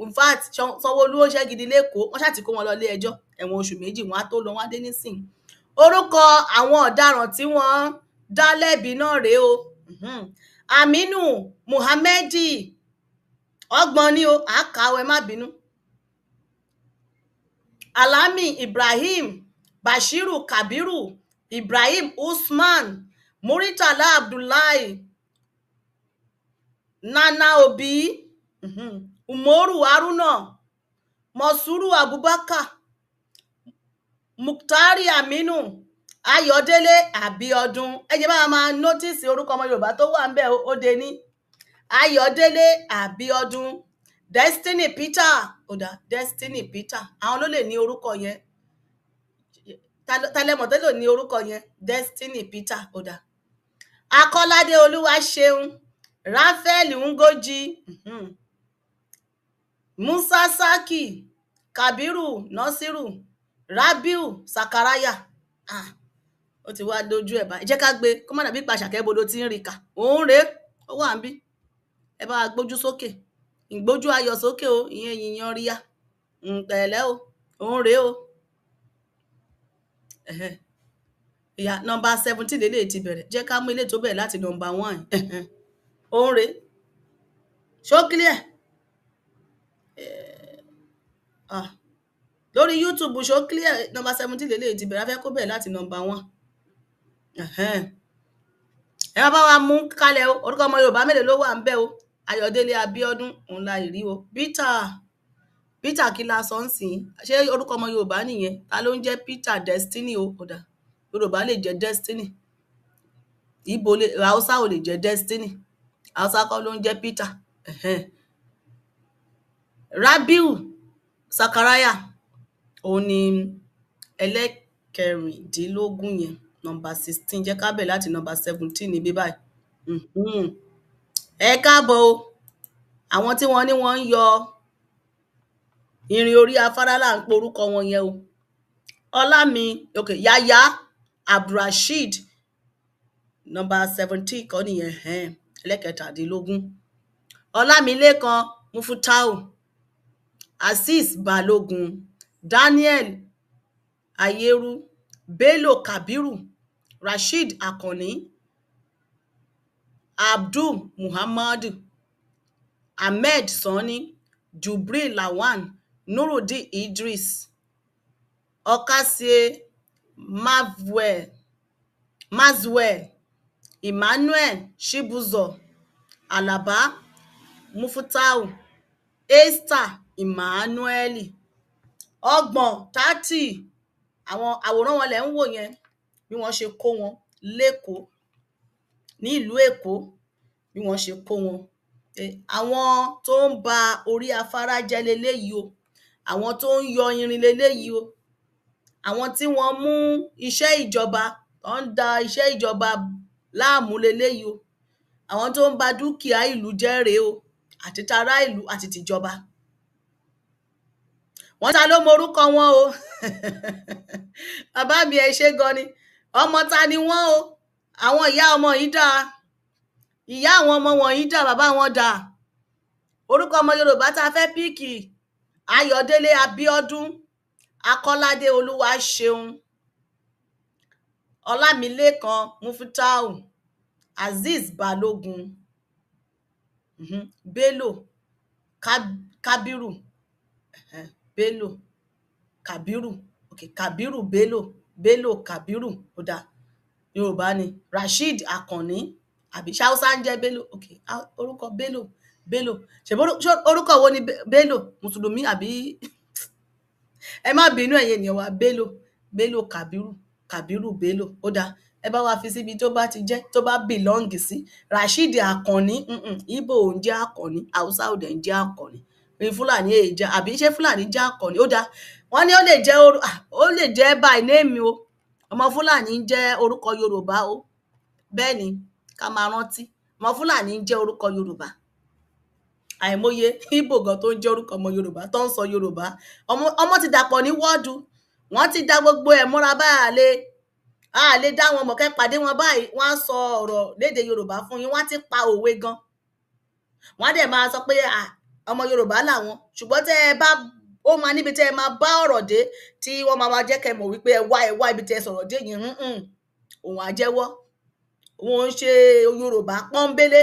In fact, Sanwó-Olú ó ń ṣiṣẹ́ gidi lẹ́kọ̀ọ́. Wọ́n ṣáà ti kó wọn lọ ilé ẹjọ́, ẹ̀wọ̀n oṣù 2, wọn á tó lọ, wọn á dé nísìnyí. Orúkọ àwọn ọ̀daràn tí wọ́n dá lẹ́bi náà rèé o. Aminu Muhammadi, 30 ni o, àáká o, ẹ má bínú. Alami Ibrahim, Bashiru Kabiru, Ibrahim Usman, Muritala Abdullahi, Nana Obi, Umoru Haruna, Mosuru Abubakar, Muktari Aminu, Ayọ̀délé Abíọ́dún. Ẹ jẹ́ bá wa máa notice orúkọ ọmọ Yorùbá tó wà ń bẹ̀ ó de ní. Ayọ̀délé Abíọ́dún, Destiny Peter, ó dà, Destiny Peter, àwọn ló lè ní orúkọ yẹn. Talẹ́mọ̀ tó lè ní orúkọ yẹn? Destiny Peter, ó dà. Akọ́ládé Olúwaṣeun, Raphael Ngoji, Musa Saki, Kabiru Nasiru, Rabiu Sakaraya. Ah, ó ti wá dojú ẹ̀ báyìí. Jẹ́ ká gbé kó má dàbí pàṣàkẹ́ bodo tí ń rí kà. Òun rèé, ó wà ń bí. Ẹ bá wa gbójú sókè, ìgbójú ayọ̀ sókè o, ìyẹn yìnyín ríyá pẹ̀lẹ́ o, òun rèé o. Ìyá nọ́mbà 17 lélẹ́yìí ti bẹ̀rẹ̀. Jẹ́ ká mú ilé tó bẹ̀rẹ̀ láti nọ́mbà 1. Òun rèé. Ṣó clear? Ah, lórí YouTube, ṣó clear? Nọ́mbà 17 lélẹ́yìí ti bẹ̀rẹ̀. A fẹ́ kó bẹ̀rẹ̀ láti nọ́mbà 1. Ẹ má bá wa mú kalẹ̀ o. Orúkọ ọmọ Yorùbá mélòó ló wà ń bẹ̀ o? Ayọ̀délé Abíọ́dún, òun la ìrí o. Peter, Peter kí la sọ ń sìn? Ṣé orúkọ ọmọ Yorùbá nìyẹn? Ta ló ń jẹ́ Peter? Destiny o. Kódà Yorùbá lè jẹ́ Destiny, Ìgbò lè, Haúsá ò lè jẹ́ Destiny, Haúsá kọ́ ló ń jẹ́ Peter. Rabiu Sakaraya, òun ni ẹlẹ́kẹrìndínlógún yẹn, nọ́mbà 16. Jẹ́ ká bẹ̀rẹ̀ láti nọ́mbà 17 níbí báyìí. Ẹ káàbọ̀ o. Àwọn tí wọ́n ní wọ́n ń yọ irin orí afárá là ń porúkọ wọn yẹn o. Ọlámi, ok, Yaya Abdulrasheed, nọ́mbà 17 kọ́ nìyẹn, ẹlẹ́kẹtàdínlógún. Ọlámilékan Mufutau, Azeez Balógun, Daniel Ayeru, Bello Kabiru, Rasheed Akànní, Abdul Muhammadu, Ahmed Sanni, Jubril Lawan, Nurudeen Idris, Ọkàṣe Maxwell, Emmanuel Chibuzor, Alaba Mufutau, Esther Emmanuel. 30, 30. Àwọn àwòrán wọn lẹ̀ ń wò yẹn, bí wọ́n ṣe kó wọn l'Ékòó, ní ìlú Èkó, bí wọ́n ṣe kó wọn. Àwọn tó ń ba orí afárá jẹ́ leléyìí o, àwọn tó ń yọ irin leléyìí o, àwọn tí wọ́n mú iṣẹ́ ìjọba tó ń da iṣẹ́ ìjọba láàmú leléyìí o, àwọn tó ń ba dúkìá ìlú jẹ́ rèé o, àti tará ìlú àti tìjọba. Wọ́n ta ló mọ orúkọ wọn o? Bàbá mi, ẹ ṣé gan ni. Ọmọ ta ni wọ́n o? Àwọn ìyá ọmọ yìí dáa, ìyá àwọn ọmọ wọ̀nyí dà, bàbá wọn dà? Orúkọ ọmọ Yorùbá tá a fẹ́ pick: Ayọ̀délé Abíọ́dún, Akọ́ládé Olúwaṣeun, Ọlámilékan Mufutau, Azeez Balógun, Bello Kabiru, Bello Kabiru, okay, Kabiru Bello, Bello Kabiru, ó dáa, Yorùbá ni. Rasheed Akànní, àbí ṣáúsá ń jẹ́ Bello? Okay, orúkọ Bello, Bello, ṣèbí orúkọ wo ni Bello? Mùsùlùmí àbí? Ẹ má bínú, ẹ̀yin ènìyàn wa. Bello, Bello Kabiru, Kabiru Bello, ó dáa. Ẹ bá wa fi síbi tó bá ti jẹ́, tó bá belong sí. Rasheed Akànní, Ìgbò ò ń jẹ́ Akànní, Haúsá ò dẹ̀ ń jẹ́ Akànní, ní Fúlàní èyí jẹ́, àbí ṣé Fúlàní jẹ́ Akànní? Ó dáa, wọ́n ní ó lè jẹ́, ó lè jẹ́ by name o. Ọmọ Fúlàní ń jẹ́ orúkọ Yorùbá o. Bẹ́ẹ̀ ni, ká máa rántí, ọmọ Fúlàní ń jẹ́ orúkọ Yorùbá. Àìmọye Ìgbò gan tó ń jẹ́ orúkọ ọmọ Yorùbá tó ń sọ Yorùbá. Ọmọ ti dàpọ̀ ní wọ́ọ̀dù, wọ́n ti da gbogbo ẹ̀ mọ́ra báyà lé a lè dá wọn mọ̀. Kẹ́ pàdé wọn báyìí, wọ́n á sọ ọ̀rọ̀ lédè Yorùbá fún yín, wọ́n á ti pa òwe gan, wọ́n á dẹ̀ máa sọ pé ọmọ Yorùbá làwọn. Ṣùgbọ́n tẹ́ ẹ bá ó máa níbi tẹ́ ẹ máa bá ọ̀rọ̀ dé tí wọ́n máa jẹ́ kẹ́ mọ̀ wípé ẹ wá, ẹ wá, ibi tẹ́ ẹ sọ̀rọ̀ dé yìí, òun á jẹ́wọ́, òun ń ṣe Yorùbá pọ́nbélé,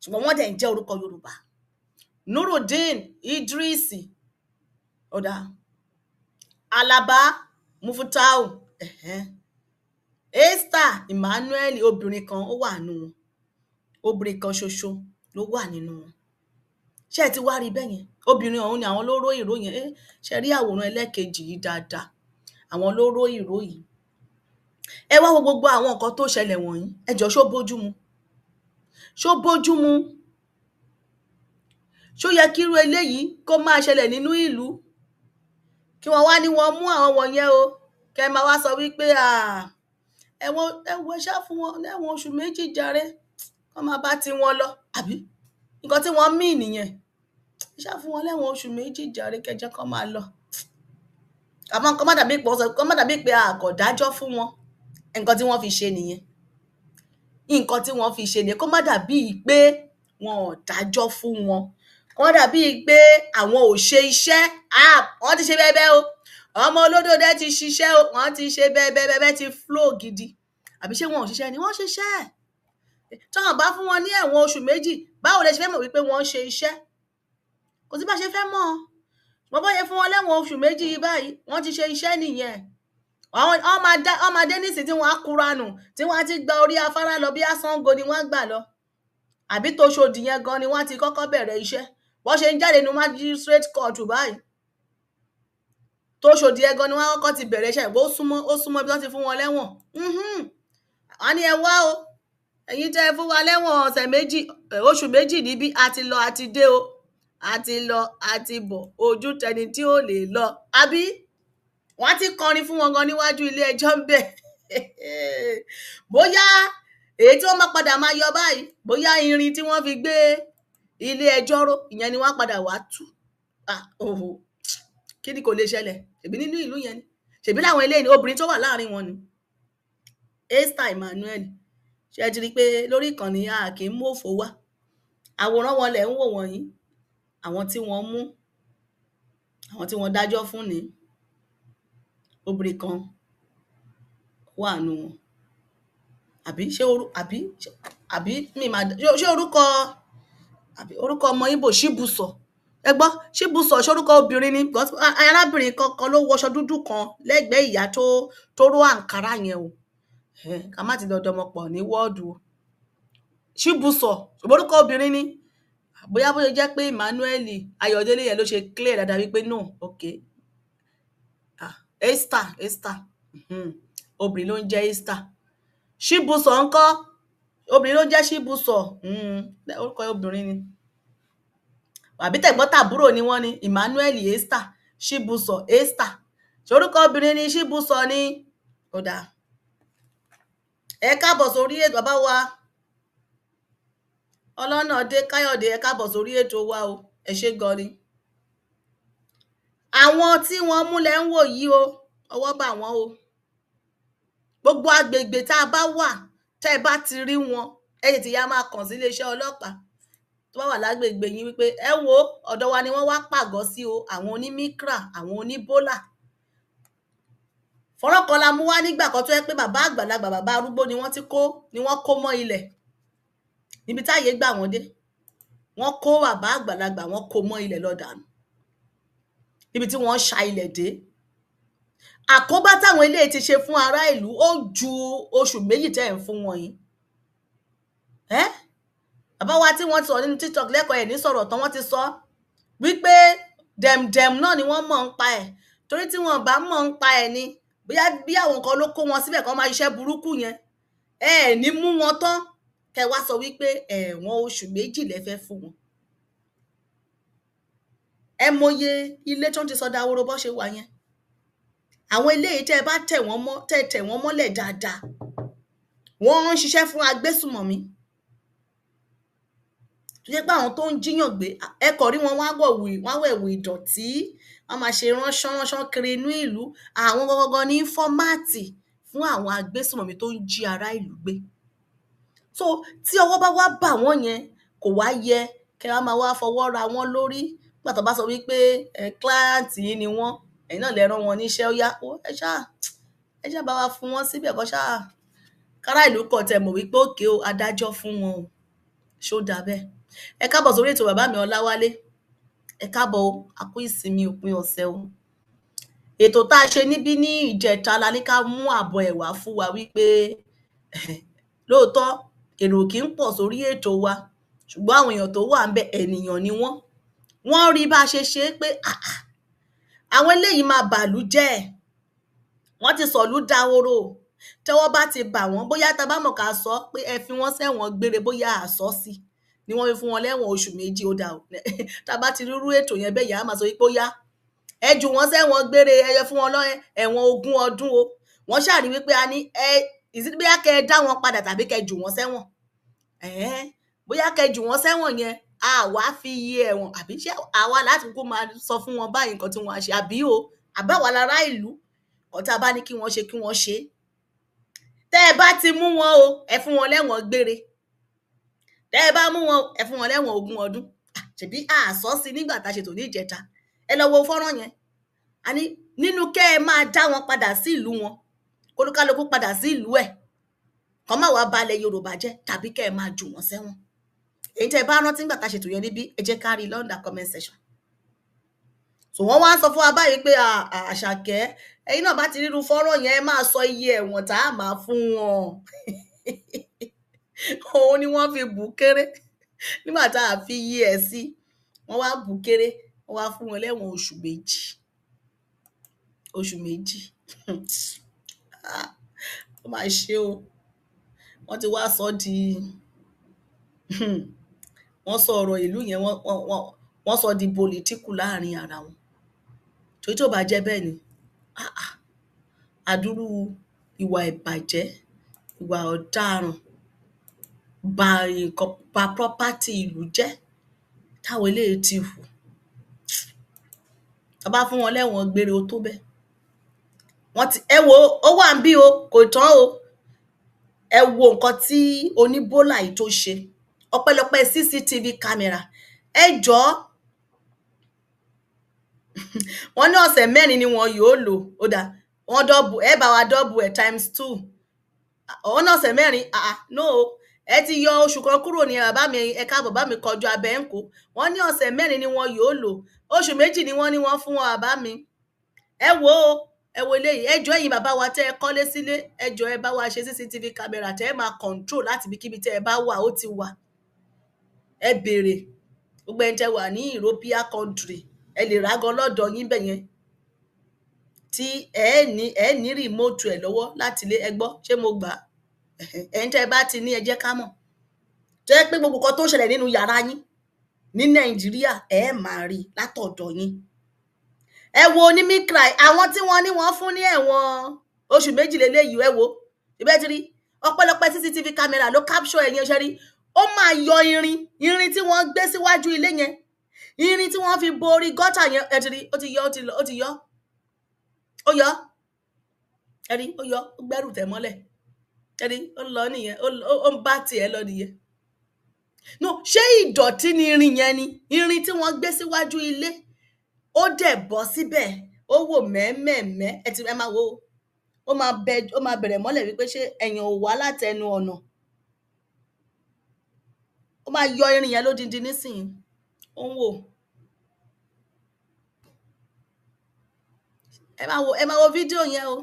ṣùgbọ́n wọ́n dẹ̀ ń jẹ́ orúkọ Yorùbá. Nurudeen Idris, ọ̀dà Alaba Mufutau. Esther Emmanuel, obìnrin kan ó wà nínú wọn, obìnrin kan ṣoṣo ló wà nínú wọn. Ṣé ẹ ti wá rí bẹ́ẹ̀ yẹn? Obìnrin ọ̀hún ni àwọn ló ró ìró yẹn. Ṣe rí àwòrán ẹlẹ́ẹ̀kejì yìí dáadáa, àwọn ló ró ìró yìí. Ẹ wá wo gbogbo àwọn nǹkan tó ṣẹlẹ̀ wọ̀nyí. Ẹ jọ̀ọ́, ṣó bójú mu? Ṣó bójú mu? Ṣó yẹ kí irú eléyìí kó máa ṣẹlẹ̀ nínú ìlú, kí wọ́n wá ní wọ́n mú àwọn wọ̀nyẹn o, kẹ́ ẹ máa wá sọ wípé ẹ̀wọ̀n, ẹ wo, ẹ ṣáà fún wọn lẹ́wọ̀n oṣù 2 jàre, kán máa bá tiwọn lọ? Àbí nǹkan tí wọ́n mean nìyẹn? Ẹ ṣáà fún wọn lẹ́wọ̀n oṣù 2 jàre, kẹ́ jẹ́ kán máa lọ. Àmọ́ kó má dàbí pé wọ́n sọ, kó má dàbí pé a kò dájọ́ fún wọn. Nǹkan tí wọ́n fi ṣe nìyẹn, nǹkan tí wọ́n fi ṣe nìyẹn. Kó má dàbí pé wọn ò dájọ́ fún wọn, kó má dàbí pé àwọn ò ṣe iṣẹ́. Wọ́n ti ṣe bẹ́ẹ̀ bẹ́ẹ̀ o, ọmọ olódòdó ti ṣiṣẹ́ o, wọ́n ti ṣe bẹ́ẹ̀ bẹ́ẹ̀ bẹ́ẹ̀, ti flow gidi. Àbí ṣé wọn ò ṣiṣẹ́ ni? Wọ́n ṣiṣẹ́. Tí wọn bá fún wọn ní ẹ̀wọ̀n oṣù 2, báwo lẹ ṣe fẹ́ mọ̀ wípé wọ́n ń ṣe iṣẹ́? Kò sí bá ṣe fẹ́ mọ̀. Wọ́n bá yẹ fún wọn lẹ́wọ̀n oṣù 2 yìí báyìí, wọ́n ti ṣe iṣẹ́ nìyẹn. Àwọn wọ́n máa dé nísìnyí tí wọ́n á kúra nù, tí wọ́n á ti gba orí afárá lọ, bí Ṣàngó ni wọ́n á gbà lọ, àbí tOṣòdì yẹn gan ni wọ́n á ti kọ́kọ́ bẹ̀rẹ̀ iṣẹ́. Wọ́n ṣe ń jáde ní magistrate court báyìí, tOṣòdì yẹn gan ni wọ́n á kọ́kọ́ ti bẹ̀rẹ̀ iṣẹ́. Ó súnmọ́ bí wọ́n ti fún wọn lẹ́wọ̀n. Wọ́n á ní, "Ẹ wá o, ẹ̀yin tẹ́ ẹ fún wa lẹ́wọ̀n ọ̀sẹ̀ 2, oṣù 2 níbí, a ti lọ, a ti dé o, a ti lọ, a ti bọ̀, ojú tẹni tí ò lè lọ." Àbí wọ́n á ti kọrin fún wọn gan níwájú ilé ẹjọ́ ń bẹ̀. Bóyá èyí tí wọ́n máa padà máa yọ báyìí, bóyá irin tí wọ́n fi gbé ilé ẹjọ́ ró, ìyẹn ni wọ́n á padà wá tú. Ah, oho, kí ni kò lè ṣẹlẹ̀? Ṣèbí nínú ìlú yẹn ni, ṣèbí láwọn eléyìí ni obìnrin tó wà láàrin wọn ni Esther Emmanuel. Ṣé ẹ ti rí i pé lórí ìkànnì a kì í mú òfò wá? Àwòrán wọn lẹ̀ ń wò wọ̀nyí, àwọn tí wọ́n mú, àwọn tí wọ́n dájọ́ fún ni. Obìnrin kan wà nù wọn. Àbí ṣé orú àbí mi máa ṣé orúkọ, àbí orúkọ ọmọ Ìgbò, Ṣíbùsọ̀? Ẹ gbọ́, Ṣíbùsọ̀, ṣé orúkọ obìnrin ni? Because arábìnrin kan kan ló wọṣọ dúdú kan lẹ́gbẹ̀ẹ́ ìyá tó ró àǹkárá yẹn o. Ká má ti lọ dọmọ pọ̀ ní wọ́ọ̀dù o. Ṣíbùsọ̀, orúkọ obìnrin ni. Bóyá bóyá jẹ́ pé Emmanuel Ayọ̀délé yẹn ló ṣe clear dáadáa wípé no, okay, ah, Esther, Esther, obìnrin ló ń jẹ́ Esther. Ṣíbùsọ̀ ńkọ́? Obìnrin ló ń jẹ́ Ṣíbùsọ̀. Orúkọ obìnrin ni. Àbí tẹ̀gbọ́n-tàbúrò ni wọ́n ní? Emmanuel Esther, Ṣíbùsọ̀ Esther, ṣorúkọ obìnrin ni Ṣíbùsọ̀ ni. Ó dáa, ẹ káàbọ̀ sórí ètò, bàbá wa Ọlọ́nàdé Káyọ̀dé. Ẹ káàbọ̀ sórí ètò wa o, ẹ ṣé gan ni. Àwọn tí wọ́n mú lẹ ń wò yìí o, ọwọ́ bà wọ́n o. Gbogbo agbègbè tá a bá wà, tẹ́ ẹ bá ti rí wọn, ẹ tètè yá máa kàn sí iléeṣẹ́ ọlọ́pàá tó bá wà lágbègbè yín wípé, "Ẹ wo, ọ̀dọ̀ wa ni wọ́n wá pàgọ́ sí o, àwọn onímíkra, àwọn oníbólà." Fọ́nrán kan la mú wá nígbà kan tó yẹ pé bàbá àgbàlagbà, bàbá arúgbó ni wọ́n ti kó, ni wọ́n kó mọ́ ilẹ̀ níbi táyé gbà wọ́n dé. Wọ́n kó bàbá àgbàlagbà, wọ́n kó mọ́ ilẹ̀ lọ dànù níbi tí wọ́n ṣa ilẹ̀ dé. Àkóbá táwọn eléyìí ti ṣe fún ará ìlú, ó ju oṣù 2 tẹ́ ẹ̀ ń fún wọn yìí. Ẹ́ bàbá wa tí wọ́n ti sọ̀rọ̀ nínú TikTok lẹ́kọ̀ọ́ ẹ̀ ní sọ̀rọ̀ tán, wọ́n ti sọ wípé dẹ̀mdẹ̀m náà ni wọ́n mọ̀ ń pa ẹ̀, torí tí wọ́n bá mọ̀ ń pa ẹ̀ ni, bóyá bí àwọn kan ló kó wọn síbẹ̀ kán máa ṣiṣẹ́ burúkú yẹn, ẹ ẹ̀ ní mú wọn tán kẹ wá sọ wípé ẹ̀wọ̀n oṣù 2 lẹ fẹ́ fún wọn. Ẹ mọye ilé tó ń ti sọ dahoro bó ṣe wà yẹn. Àwọn eléyìí, tẹ́ ẹ bá tẹ̀ wọ́n mọ́, tẹ́ ẹ tẹ̀ wọ́n mọ́lẹ̀ dáadáa, wọ́n ń ṣiṣẹ́ fún agbésùmọ̀mí tó jẹ́ pé àwọn tó ń jíyàn gbé, ẹ kàn rí wọn, wọ́n á wọ̀, wọ́n á wẹ̀wù ìdọ̀tí, wọ́n máa ṣe ránṣán ránṣán kiri inú ìlú. Àwọn gangan ní informant fún àwọn agbésùmọ̀mí tó ń jí ará ìlú gbé. So tí ọwọ́ bá wá bà wọ́n yẹn, kò wá yẹ kẹ́ wá máa wá fọwọ́ ra wọ́n lórí nígbà tó bá sọ wípé ẹ client yín ni wọ́n, ẹ̀yin náà lẹ rán wọn níṣẹ́. Ó yá, ẹ ṣáà bá wa fún wọn síbẹ̀, kó ṣáà kárá ìlú kọ̀ tẹ́ mọ̀ wípé okay o, adájọ́ fún wọn o. Ṣó dáa bẹ́ẹ̀? Ẹ káàbọ̀ sórí ètò, bàbá mi Ọláwálé. Ẹ káàbọ̀ o, a kú ìsinmi òpin ọ̀sẹ̀ o. Ètò tá a ṣe níbí ní ìjẹta la ní ká mú àbọ̀ ẹ̀ wá fún wa wípé lóòótọ́ èrò kì í pọ̀ sórí ètò wa, ṣùgbọ́n àwọn èèyàn tó wà ńbẹ̀ ènìyàn ni wọ́n. Wọ́n rí bá a ṣe ṣe é pé àwọn eléyìí máa bàlú jẹ́, wọ́n ti sọ̀lú dahoro. Tọ́wọ́ bá ti bà wọ́n, bóyá tá a bá mọ̀ ká sọ pé ẹ fi wọ́n sẹ́wọ̀n gbére, bóyá àsọ sí ni wọ́n fi fún wọn lẹ́wọ̀n oṣù 2. Ó dáa o. Tá a bá ti rírú ètò yẹn bẹ́ẹ̀ yẹn, á máa sọ wípé ó yá, ẹ jù wọ́n sẹ́wọ̀n gbére, ẹ yẹ fún wọn lọ́ ẹ̀wọ̀n 20 ọdún o. Wọ́n ṣàrí wípé a ní ẹ ìsí bóyá kẹ ẹ dá wọn padà tàbí kẹ jù wọ́n sẹ́wọ̀n. Bóyá kẹ jù wọ́n sẹ́wọ̀n yẹn, a wá fi iye ẹ̀wọ̀n àbí ṣé àwa láti kúkú máa sọ fún wọn báyìí nǹkan tí wọ́n á ṣe, àbí o àbáwa lára ìlú nǹkan tá a bá ní kí wọ́n ṣe kí wọ́n ṣe. Tẹ́ ẹ bá ti mú wọn o, ẹ fún wọn lẹ́wọ̀n gbére. Tẹ́ ẹ bá mú wọn, ẹ fún wọn lẹ́wọ̀n 20 ọdún. Ṣèbí àsọ sí nígbà tá a ṣètò ní ìjẹta. Ẹ lọ wo fọ́nrán yẹn. A ní nínú kẹ́ ẹ máa dá wọn padà sí ìlú wọn, kólúkálukú padà sí ìlú ẹ̀, kàn má wàá balẹ̀ Yorùbá jẹ́, tàbí kẹ́ ẹ máa jù wọ́n sẹ́wọ̀n. Èyí tẹ́ ẹ bá rántí nígbà tá a ṣètò yẹn níbí, ẹ jẹ́ ká rí lọ́ndà comment section. So wọ́n wá sọ fún wa báyìí pé Àṣàkẹ́, ẹ̀yin náà bá ti ríru fọ́nrán yẹn, ẹ máa sọ iye ẹ̀wọ̀n tá a máa fún wọn. Òun ni wọ́n fi bù kéré nígbà tá a fi iye ẹ̀ sí, wọ́n wá bù kéré, wọ́n wá fún wọn lẹ́wọ̀n oṣù 2. Oṣù 2. Ó máa ṣe o. Wọ́n ti wá sọ di wọ́n sọ ọ̀rọ̀ ìlú yẹn, wọ́n sọ di politiku láàrin ara wọn. Torí tó bá jẹ́ bẹ́ẹ̀ ni, àdúrú ìwà ìbàjẹ́, ìwà ọ̀daràn, ba nǹkan, ba property ìlú jẹ́ táwọn eléyìí ti hù. Tá bá fún wọn lẹ́wọ̀n gbére, ó tó bẹ́ẹ̀. Wọ́n ti ẹ wo ó wà níbí o, kò tán o. Ẹ wo nǹkan tí oníbólà yìí tó ṣe. Ọpẹ́lọpẹ́ CCTV camera. Ẹ jọ̀ọ́, wọ́n ní ọ̀sẹ̀ 4 ni wọn yóò lò. Ó dáa, wọ́n dọ́bù, ẹ bá wa dọ́bù ẹ̀ times 2. Ọ̀hún ní ọ̀sẹ̀ 4, no o. Ẹ ti yọ oṣù kan kúrò ní bàbá mi, ẹ káàbọ̀ bá mi kọjú abẹ́ ń kó. Wọ́n ní ọ̀sẹ̀ 4 ni wọn yóò lò. Oṣù 2 ni wọ́n ní wọ́n fún wọn bàbá mi. Ẹ wo o, ẹ wo eléyìí. Ẹ jọ̀ọ́ ẹ̀yin bàbá wa tẹ́ ẹ kọ́lé sílé, ẹ jọ̀ọ́ ẹ bá wa ṣe CCTV camera tẹ́ ẹ máa control láti ibikíbi tẹ́ ẹ bá wà, ó ti wà. Ẹ béèrè. Gbogbo ẹni tẹ́ wà ní European country, ẹ lè rà gan lọ́dọ̀ yín bẹ̀ yẹn. Tí ẹ ní remote ẹ̀ lọ́wọ́ láti ilé, ẹ gbọ́, ṣé mo gbà á? Ẹ̀yin tẹ́ ẹ bá ti ní, ẹ jẹ́ ká mọ̀. Tó jẹ́ pé gbogbo nǹkan tó ń ṣẹlẹ̀ nínú yàrá yín ní Nàìjíríà, ẹ máa rí látọ̀dọ̀ yín. Ẹ wo onímíkra, àwọn tí wọ́n ní wọ́n fún ní ẹ̀wọ̀n oṣù 2 leléyìí, ẹ wo. Ibẹ̀ ti rí ọpẹ́lọpẹ́ CCTV camera ló capture ẹ̀yẹn ṣe rí. Ó máa yọ irin tí wọ́n gbé síwájú ilé yẹn, irin tí wọ́n fi bo orí gọ́tà yẹn, ẹ ti rí, ó ti yọ, ó ti lọ, ó ti yọ. Ó yọ. Ẹ rí, ó yọ, ó gbẹ́rù tẹ̀ mọ́lẹ̀. Ẹ rí, ó lọ nìyẹn, ó ń bá tiẹ̀ lọ nìyẹn. No, ṣé ìdọ̀tí ni irin yẹn ni? Irin tí wọ́n gbé síwájú ilé, ó dẹ̀ bọ́ síbẹ̀, ó wò mẹ́mẹ̀mẹ́. Ẹ ti ẹ máa wo, ó máa bẹ̀rẹ̀ mọ́lẹ̀ wípé ṣé ẹ̀yàn ò wá látẹnu ọ̀nà. Ó máa yọ irin yẹn lódindi nísìnyí. Ó ń wò. Ẹ máa wo fídíò yẹn o.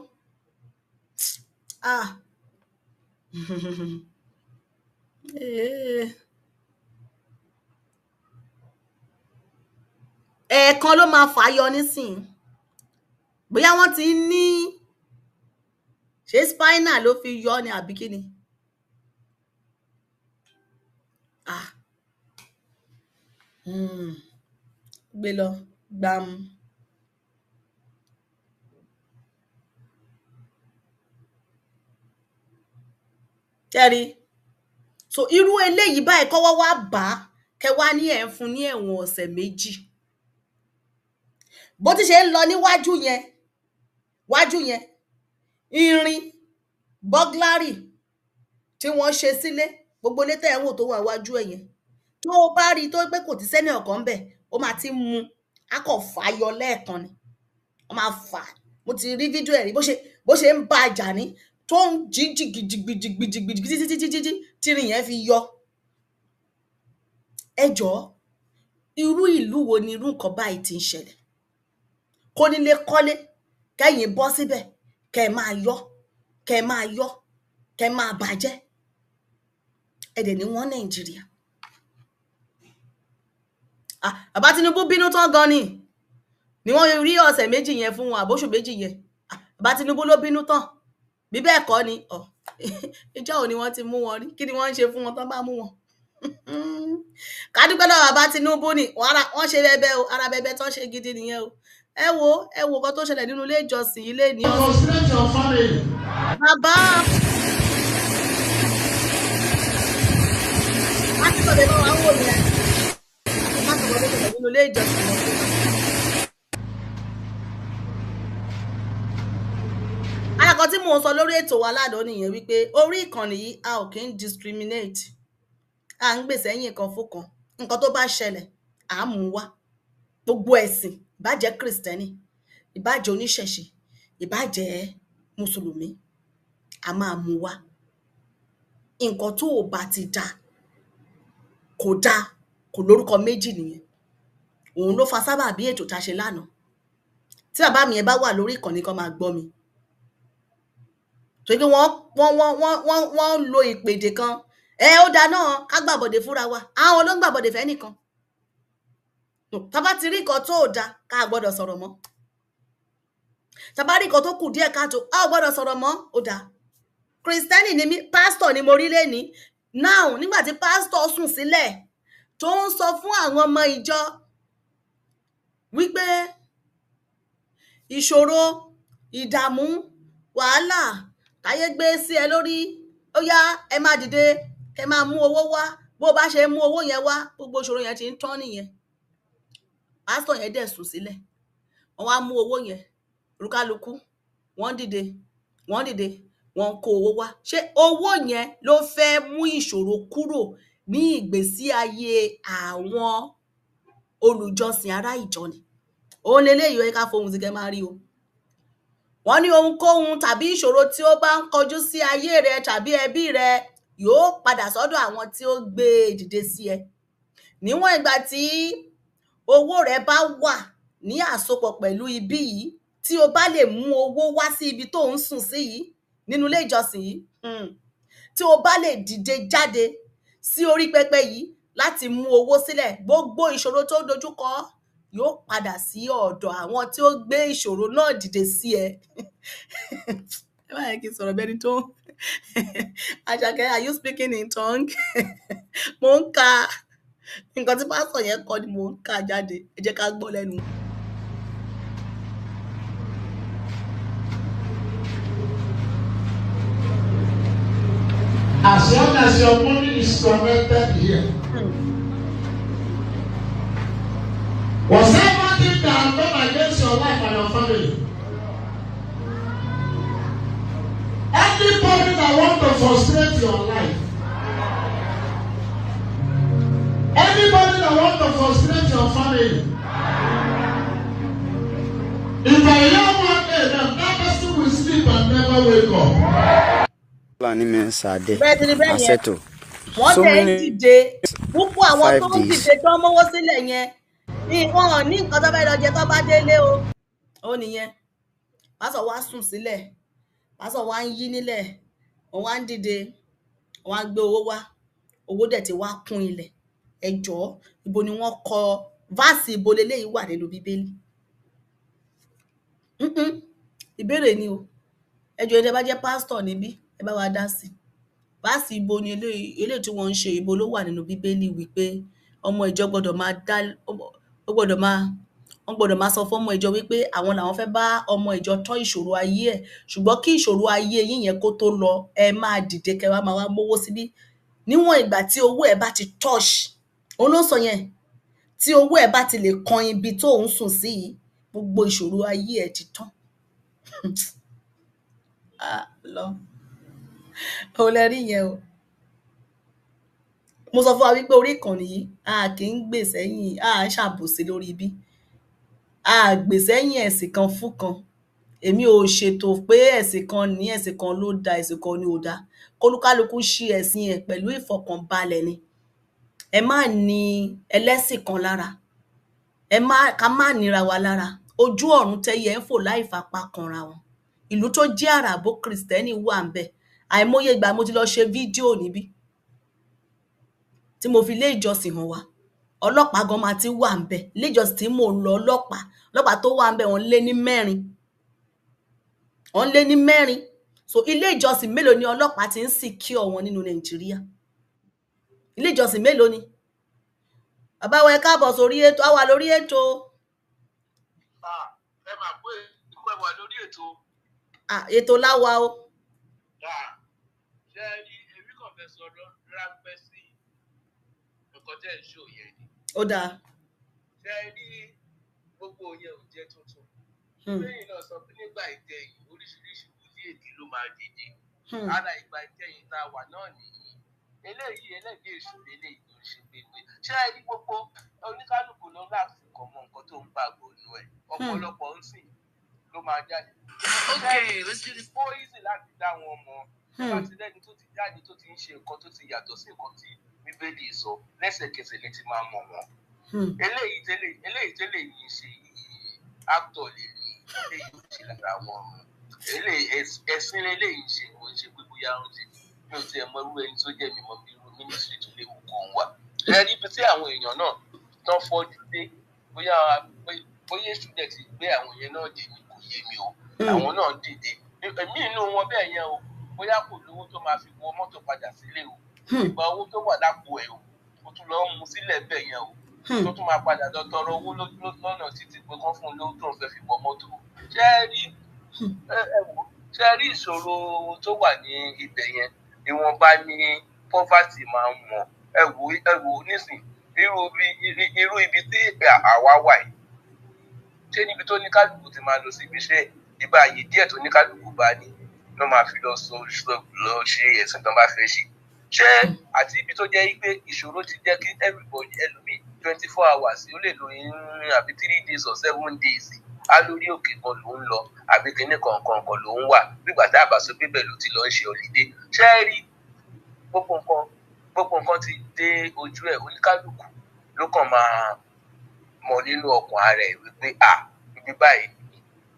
Ah. Ẹ̀ẹ̀kan ló máa fà á yọ nísìnyí. Bóyá wọ́n ti ní ṣé spinal ló fi yọ ni àbí kí ni? Ah. Gbé lọ gbam. Tẹ́rí. So irú eléyìí báyìí kọ́wọ́ wá bá kẹ wá ní ẹ̀ ń fún ní ẹ̀wọ̀n ọ̀sẹ̀ 2. Bó ti ṣe ń lọ níwájú yẹn, wájú yẹn, irin burglary tí wọ́n ṣe sílé, gbogbo ilé tẹ́ ẹ̀ ń wò tó wà wájú ẹ̀ yẹn. Tó o bá rí i tó pé kò ti sẹ́ni ọ̀kan ńbẹ̀, ó máa ti mú, á kàn fà á yọ lẹ́ẹ̀kan ni. Ó máa fà á. Mo ti rí fídíò ẹ̀ rí bó ṣe ń bá a jà ní tó ń jí jìgìjìgbìjìgbìjìgbì títí tí irin yẹn fi yọ. Ẹ jọ̀ọ́, irú ìlú wo ni irú nǹkan báyìí ti ń ṣẹlẹ̀? Kónílé kọ́lé, Kẹ́yìn bọ́ síbẹ̀, kẹ́ ẹ máa yọ́, kẹ́ ẹ máa yọ́, kẹ́ ẹ máa bàjẹ́. Ẹ dẹ̀ ní wọ́n Nàìjíríà. Ah, bàbá Tinubu bínú tán gan ni. Ni wọ́n rí ọ̀sẹ̀ 2 yẹn fún wọn, àbóṣù 2 yẹn. Ah, bàbá Tinubu ló bínú tán. Bí bẹ́ẹ̀ kọ́ ni, ọ̀ ìjọ́ wo ni wọ́n ti mú wọn rí? Kí ni wọ́n ń ṣe fún wọn tán bá mú wọn? Ká dúpẹ́ lọ́wọ́ bàbá Tinubu ni, wọ́n ṣe bẹbẹ o, ara bẹbẹ tán ṣe gidi nìyẹn o. Ẹ wo nǹkan tó ṣẹlẹ̀ nínú ilé ìjọsìn ilé ní ọ̀sẹ̀. Frustrate your family. Bàbá pásítọ̀ lè bá wa wò yẹn. Pásítọ̀ ló ṣẹlẹ̀ nínú ilé ìjọsìn yẹn. Ara kan tí mò ń sọ lórí ètò wa lánàá nìyẹn wípé orí ìkànnì yìí a ò kí ń discriminate. À ń gbèsè ẹ̀yìn kan fún kan. Nǹkan tó bá ṣẹlẹ̀, à ń mú wá. Gbogbo ẹ̀sìn, ìbá jẹ́ Krìstẹ́nì, ìbá jẹ́ oníṣẹ̀ṣe, ìbá jẹ́ Mùsùlùmí, a máa mú wá. Nǹkan tó ò bá ti dáa, kò dáa, kò lórúkọ méjì nìyẹn. Òun ló fa sábàbí ètò tá a ṣe lánàá. Tí bàbá mi yẹn bá wà lórí ìkànnì kan máa gbọ́ mi. Torí pé wọ́n ń lo ìpèdè kan. Ẹ ó dáa náà ká gbàbọ̀dè fúnra wa. Àwọn ló ń gbàbọ̀dè fẹ́ nìkan. Tá bá ti rí nǹkan tó ò dáa, ká gbọ́dọ̀ sọ̀rọ̀ mọ́. Tá bá rí nǹkan tó kù díẹ̀ káàtó, a ò gbọ́dọ̀ sọ̀rọ̀ mọ́, ó dáa. Krìstẹ́nì ni mí, pásítọ̀ ni mo rí lénìí. Now, nígbà tí pásítọ̀ sùn sílẹ̀ tó ń sọ fún àwọn ọmọ ìjọ wípé ìṣòro, ìdààmú, wàhálà táyé gbé sí ẹ lórí, ó yá ẹ máa dìde, ẹ máa mú owó wá. Bó o bá ṣe mú owó yẹn wá, gbogbo ìṣòro yẹn ti ń tán nìyẹn. Pásítọ̀ yẹn dẹ̀ sùn sílẹ̀. Wọ́n wá mú owó yẹn, olúkálukú, wọ́n dìde, wọ́n dìde, wọ́n kó owó wá. Ṣé owó yẹn ló fẹ́ mú ìṣòro kúrò ní ìgbésí ayé àwọn olùjọsìn ará ìjọ ni? Òun leléyìí ó yẹ ká fohùn sí kẹ́ máa rí o. Wọ́n ní ohunkóhun tàbí ìṣòro tí ó bá ń kọjú sí ayé rẹ tàbí ẹbí rẹ yóò padà sọ́dọ̀ àwọn tí ó gbé e dìde sí ẹ. Níwọ̀n ìgbà tí owó rẹ bá wà ní àsopọ̀ pẹ̀lú ibí yìí, tí o bá lè mú owó wá sí ibi tó ń sùn sí yìí nínú ilé ìjọsìn yìí, tí o bá lè dìde jáde sí orí pẹpẹ yìí láti mú owó sílẹ̀, gbogbo ìṣòro tó dojúkọ yóò padà sí ọ̀dọ̀ àwọn tí ó gbé ìṣòro náà dìde sí ẹ. Ẹ má yẹ kí n sọ̀rọ̀ bẹ́ni tó Àṣàkẹ́, are you speaking in tongue? Mo ń ka nǹkan tí pásítọ̀ yẹn kọ ni mò ń kà jáde. Ẹ jẹ́ ká gbọ́ lẹ́nu. As long as your money is connected here, whatever thing that have done against your life and your family, anybody that want to frustrate your life, anybody that want to frustrate your family, if I hear one amen, that person will sleep and never wake up. Fulani men are there Bẹ́ẹ̀ ti rí bẹ́ẹ̀ and yẹn. settle. Wọ́n So tẹ̀ ń many dìde. Púpọ̀ àwọn 5 tó ń days. dìde tó ń mówó sílẹ̀ yẹn ní wọn ò ní nǹkan tó fẹ́ lọ jẹ tó bá délé o. Ó nìyẹn. Pásọ̀ wá sùn sílẹ̀. Pásọ̀ wá ń yí nílẹ̀. Wọ́n wá ń dìde. Wọ́n wá gbé owó wá. Owó dẹ̀ ti wá kún ilẹ̀. Ẹ jọ̀ọ́, ibo ni wọ́n kọ fásì ibo leléyìí wà nínú Bíbélì? Ìbéèrè ni o. Ẹ jọ̀ọ́, ẹ bá jẹ́ pásítọ̀ níbí, ẹ bá wa dá sí i. Fásì ibo ni eléyìí tí wọ́n ń ṣe, ibo ló wà nínú Bíbélì wípé ọmọ ìjọ gbọ́dọ̀ máa dá, ó gbọ́dọ̀ máa, wọ́n gbọ́dọ̀ máa sọ fún ọmọ ìjọ wípé àwọn làwọn fẹ́ bá ọmọ ìjọ tọ́ ìṣòro ayé ẹ̀. Ṣùgbọ́n kí ìṣòro ayé yín yẹn kó tó lọ, ẹ máa dìde kẹ́ wá máa wá mówó síbí. Níwọ̀n ìgbà tí owó ẹ bá ti touch, òun ló sọ yẹn, tí owó ẹ bá ti lè kan ibi tó ń sùn sí yìí, gbogbo ìṣòro ayé ẹ ti tán. Ah, lọ. Òun lẹ rí yẹn o. Mo sọ fún wa wípé orí ìkànnì yìí, a kì í gbè sẹ́yìn, a ń ṣàbòsí lórí ibí. A gbè sẹ́yìn ẹ̀sìn kan fún kan. Èmi ò ṣètò pé ẹ̀sìn kan ní ẹ̀sìn kan ló da, ẹ̀sìn kan ni ò da. Kólúkálukú ṣe ẹ̀sìn ẹ̀ pẹ̀lú ìfọ̀kànbalẹ̀ ni. Ẹ má ní ẹlẹ́sìn kan lára. Ẹ má, ká má nira wa lára. Ojú ọ̀run tẹyẹ ń fò láì fapá kanra wọn. Ìlú tó jẹ́ àràbó kìrìsìtẹ́nì wà ń bẹ̀. Àìmọye ìgbà mo ti lọ ṣe fídíò níbí tí mo fi ilé ìjọsìn hàn wá. Ọlọ́pàá gan máa ti wà ń bẹ̀. Ilé ìjọsìn tí mò ń lọ, ọlọ́pàá tó wà ń bẹ̀ wọ́n lé ní mẹ́rin. Wọ́n lé ní mẹ́rin. So ilé ìjọsìn mélòó ni ọlọ́pàá ti ń secure wọn nínú Nàìjíríà? Ilé ìjọsìn mélòó ni? Bàbá wa, ẹ káàbọ̀ sórí ètò, a wà lórí ètò. Ẹ máa pé ìpẹ́ wà lórí ètò. Ètò láwa o. Ṣé ẹ rí, èmi kàn fẹ́ sọ ráńpẹ́ sí nǹkan tẹ́ ẹ̀ ń ṣò yẹn ni. Ó dáa. Ṣé ẹ rí, gbogbo yẹn ò jẹ́ tuntun. Lẹ́yìn náà sọ pé nígbà ìkẹyìn oríṣiríṣi wòlíì èké ló máa dìde. Ara ìgbà ìkẹyìn tá a wà náà nìyí. Eléyìí ẹlẹ́gbẹ̀ẹ́ èṣù lélẹ́yìí tó ń ṣe pépé. Ṣé ẹ rí, gbogbo oníkálukú ló láti kọ̀ mọ nǹkan tó ń gbàgbọ́ nù ẹ̀. Ọ̀pọ̀lọpọ̀ ń sìn ló máa jáde. Okay, let's do this. Ó easy láti dá wọn mọ̀. Bá ti lẹ́ni tó ti jáde tó ti ń ṣe nǹkan tó ti yàtọ̀ sí nǹkan tí Bíbélì sọ, lẹ́sẹ̀kẹsẹ̀ lè ti máa mọ̀ wọ́n. Eléyìí tẹ́lẹ̀ yìí ń ṣe actor lè rí eléyìí ó ṣe lára wọn. Eléyìí ẹ̀sìn eléyìí ń ṣe, kò ń ṣe pé bóyá ó ń ṣe. Mi ò tiẹ̀ mọ irú ẹni tó jẹ́ mi mọ bí irú mínísírì tó lè wù kó ń wà. Ẹ rí ibi tí àwọn èèyàn náà tán fọ́jú dé, bóyá èṣù dẹ̀ ti gbé àwọn yẹn náà dé ni kò yé mi o. Àwọn náà dìde. Èmi inú wọn bẹ́ẹ̀ yẹn o, bóyá kò lówó tó máa fi wọ mọ́tò padà sílé o. Ìgbà owó tó wà lápò ẹ̀ o, ó tún lọ mú sílẹ̀ bẹ́ẹ̀ yẹn o. Tó tún máa padà lọ tọrọ owó lọ́nà títí pé kán fún un lówó tó ń fẹ́ fi wọ mọ́tò. Ṣé ẹ rí, ṣé ẹ rí ìṣòro tó wà ní ibẹ̀ yẹn? Ìwọ̀nba ni poverty máa ń mọ̀. Ẹ wò nísìn, irú ibi tí àwa wà yìí. Ṣé níbi tó ní kálukú ti máa lọ síbi iṣẹ́, ìbá àyè díẹ̀ tó ní kálukú bá ní ló máa fi lọ ṣe ẹ̀sìn tó bá fẹ́ ṣe. Ṣé àti ibi tó jẹ́ pé ìṣòro ti jẹ́ kí everybody ẹlòmíì 24 hours ó lè lo irin àbí 3 days or 7 days á lórí òkè kan ló ń lọ àbí kinní kankan kan ló ń wà nígbà tá a bá sọ pé bẹ́ẹ̀ ló ti lọ ń ṣe holiday. Ṣé ẹ rí, gbogbo nǹkan ti dé ojú ẹ̀, oníkálukú ló kàn máa mọ̀ nínú ọkàn ara ẹ̀ wípé ibi báyìí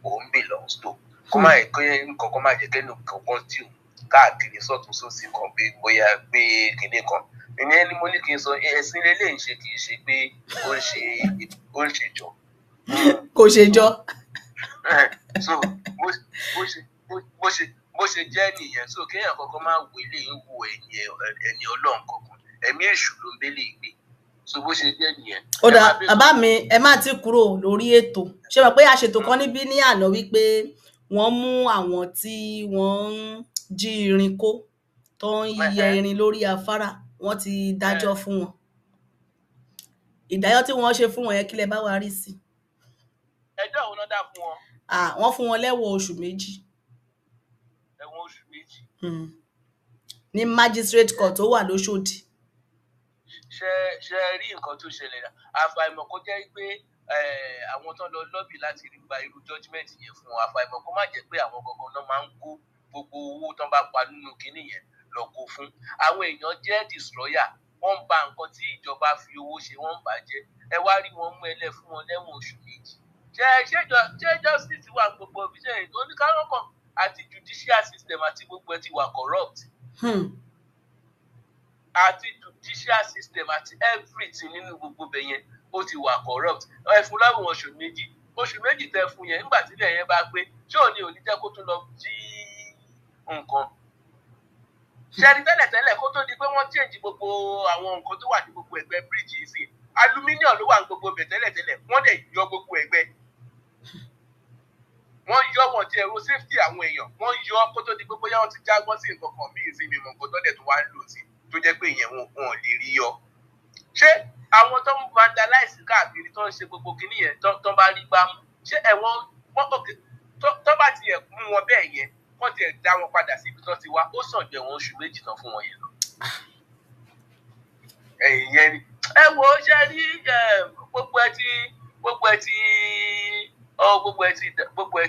òun belongs to. Kó má yẹ kí nǹkan kan má jẹ́ kẹ́nu kankan tí ò káàkiri sọ́tún sósì kan pé bóyá pé kinní kan. Ìyẹn ni mo ní kí n sọ, ẹ̀sìn lélẹ́yìí ń ṣe, kì í ṣe pé ó ń ṣe jọ. Kò ṣe jọ. So bó ṣe jẹ́ nìyẹn. So kéèyàn kankan máa wo eléyìí wo ẹni Ọlọ́run kankan, ẹ̀mí èṣù ló ń bẹ́lẹ̀ gbé. So bó ṣe jẹ́ nìyẹn. Ó dáa, bàbá mi, ẹ má ti kúrò lórí ètò. Ṣé mọ̀ pé a ṣètò kan níbí ní àná wípé wọ́n mú àwọn tí wọ́n ń jí irin kó tó ń yẹ irin lórí afárá, wọ́n ti dájọ́ fún wọn. Ìdájọ́ tí wọ́n ṣe fún wọn yẹn, kí lẹ bá wa rí sí? Ẹjọ́ wo ló dá fún wọn? Wọ́n fún wọn lẹ́wọ̀n oṣù 2. Ẹ̀wọ̀n oṣù 2. Ní magistrate court tó wà lóṣòdì. Ṣe rí nǹkan tó ṣẹlẹ̀ náà, àfàìmọ̀ kó jẹ́ pé àwọn tó lọ lọ́bì láti rí gba irú judgement yẹn fún wọn, àfàìmọ̀ kó má jẹ́ pé àwọn gangan náà máa ń kó gbogbo owó tó ń bá pa nínú kinní yẹn lọ kó fún. Àwọn èèyàn jẹ́ destroyer, wọ́n ń ba nǹkan tí ìjọba fi owó ṣe, wọ́n ń bàjẹ́. Ẹ wá rí wọn mú ẹlẹ́ fún wọn lẹ́wọ̀n oṣù 2. Ṣé justice wà gbogbo ibi? Ṣe oníkálọ́kàn àti judicial system àti gbogbo ẹ ti wà corrupt. Àti judicial system àti everything nínú gbogbo bẹ̀ yẹn ó ti wà corrupt. Ẹ fún láwọn oṣù 2, oṣù 2 tẹ fún yẹn, nígbà tílẹ̀ yẹn bá pé, ṣé òní ò ní jẹ́ kó tún lọ jí nǹkan? Ṣẹ́ni tẹ́lẹ̀tẹ́lẹ̀ kó tó di pé wọ́n change gbogbo àwọn nǹkan tó wà ní gbogbo ẹ̀gbẹ́ bíríìjì yìí sí, aluminium ló wà ní gbogbo ibẹ̀ tẹ́lẹ̀tẹ́lẹ̀, wọ́n dẹ̀ yọ gbogbo ẹ̀gbẹ́. Wọ́n yọ wọn ti ẹ̀rọ safety àwọn èèyàn, wọ́n yọ kó tó di pé bóyá wọ́n ti jágbọ́n sí nǹkan kan míì sí mímọ̀ nǹkan tó dẹ̀ tó wá ń lò sí tó jẹ́ pé ìyẹn wọn ò lè rí yọ. Ṣé àwọn tó ń vandalize káàkiri tó ń ṣe gbogbo kinní yẹn tó bá rí gbámú, ṣé ẹ̀wọ̀n tó bá tiẹ̀ mú wọn bẹ́ẹ̀ yẹn, wọ́n tiẹ̀ dá wọn padà síbi tó ti wá, ó sàn jù ẹ̀wọ̀n oṣù 2 tán fún wọn yẹn lọ. Ẹ̀yìn yẹn ni. Ẹ wo, ṣe rí gbogbo ẹ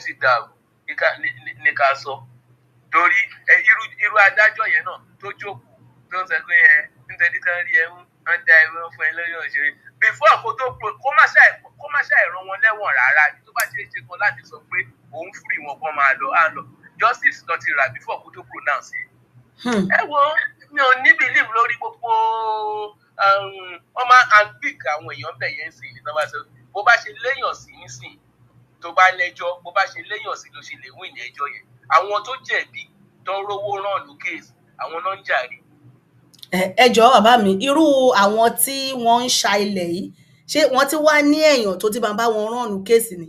ti dàrú ní ká sọ. Torí irú adájọ́ yẹn náà tó jókòó tó ń sọ pé ẹ nítorí kan rí ẹ mú, wọ́n da ẹ̀rọ fún ẹ lórí òṣèré. Before kó tó kó má ṣàì rán wọn lẹ́wọ̀n rárá ni tó bá bá ṣe é ṣe kan láti sọ pé òun free wọn kan máa lọ, á lọ. Justice lọ ti rà before kó tó pronounce ẹ. Ẹ wo, mi ò ní believe lórí gbogbo wọn máa and pick àwọn èèyàn bẹ̀ yẹn sí ní tọ́ba sọ bó bá ṣe léèyàn sí nísìn tó bá lẹ́jọ́, bó bá ṣe léèyàn sí ló ṣe lè win ẹjọ́ yẹn. Àwọn tó jẹ̀bi tó ń rówó ràn ló case, àwọn náà ń jàre. Ẹ jọ̀ọ́ bàbá mi, irú àwọn tí wọ́n ń ṣa ilẹ̀ yìí, ṣé wọ́n ti wá ní èèyàn tó ti máa bá wọn ránnu kéèsì ni?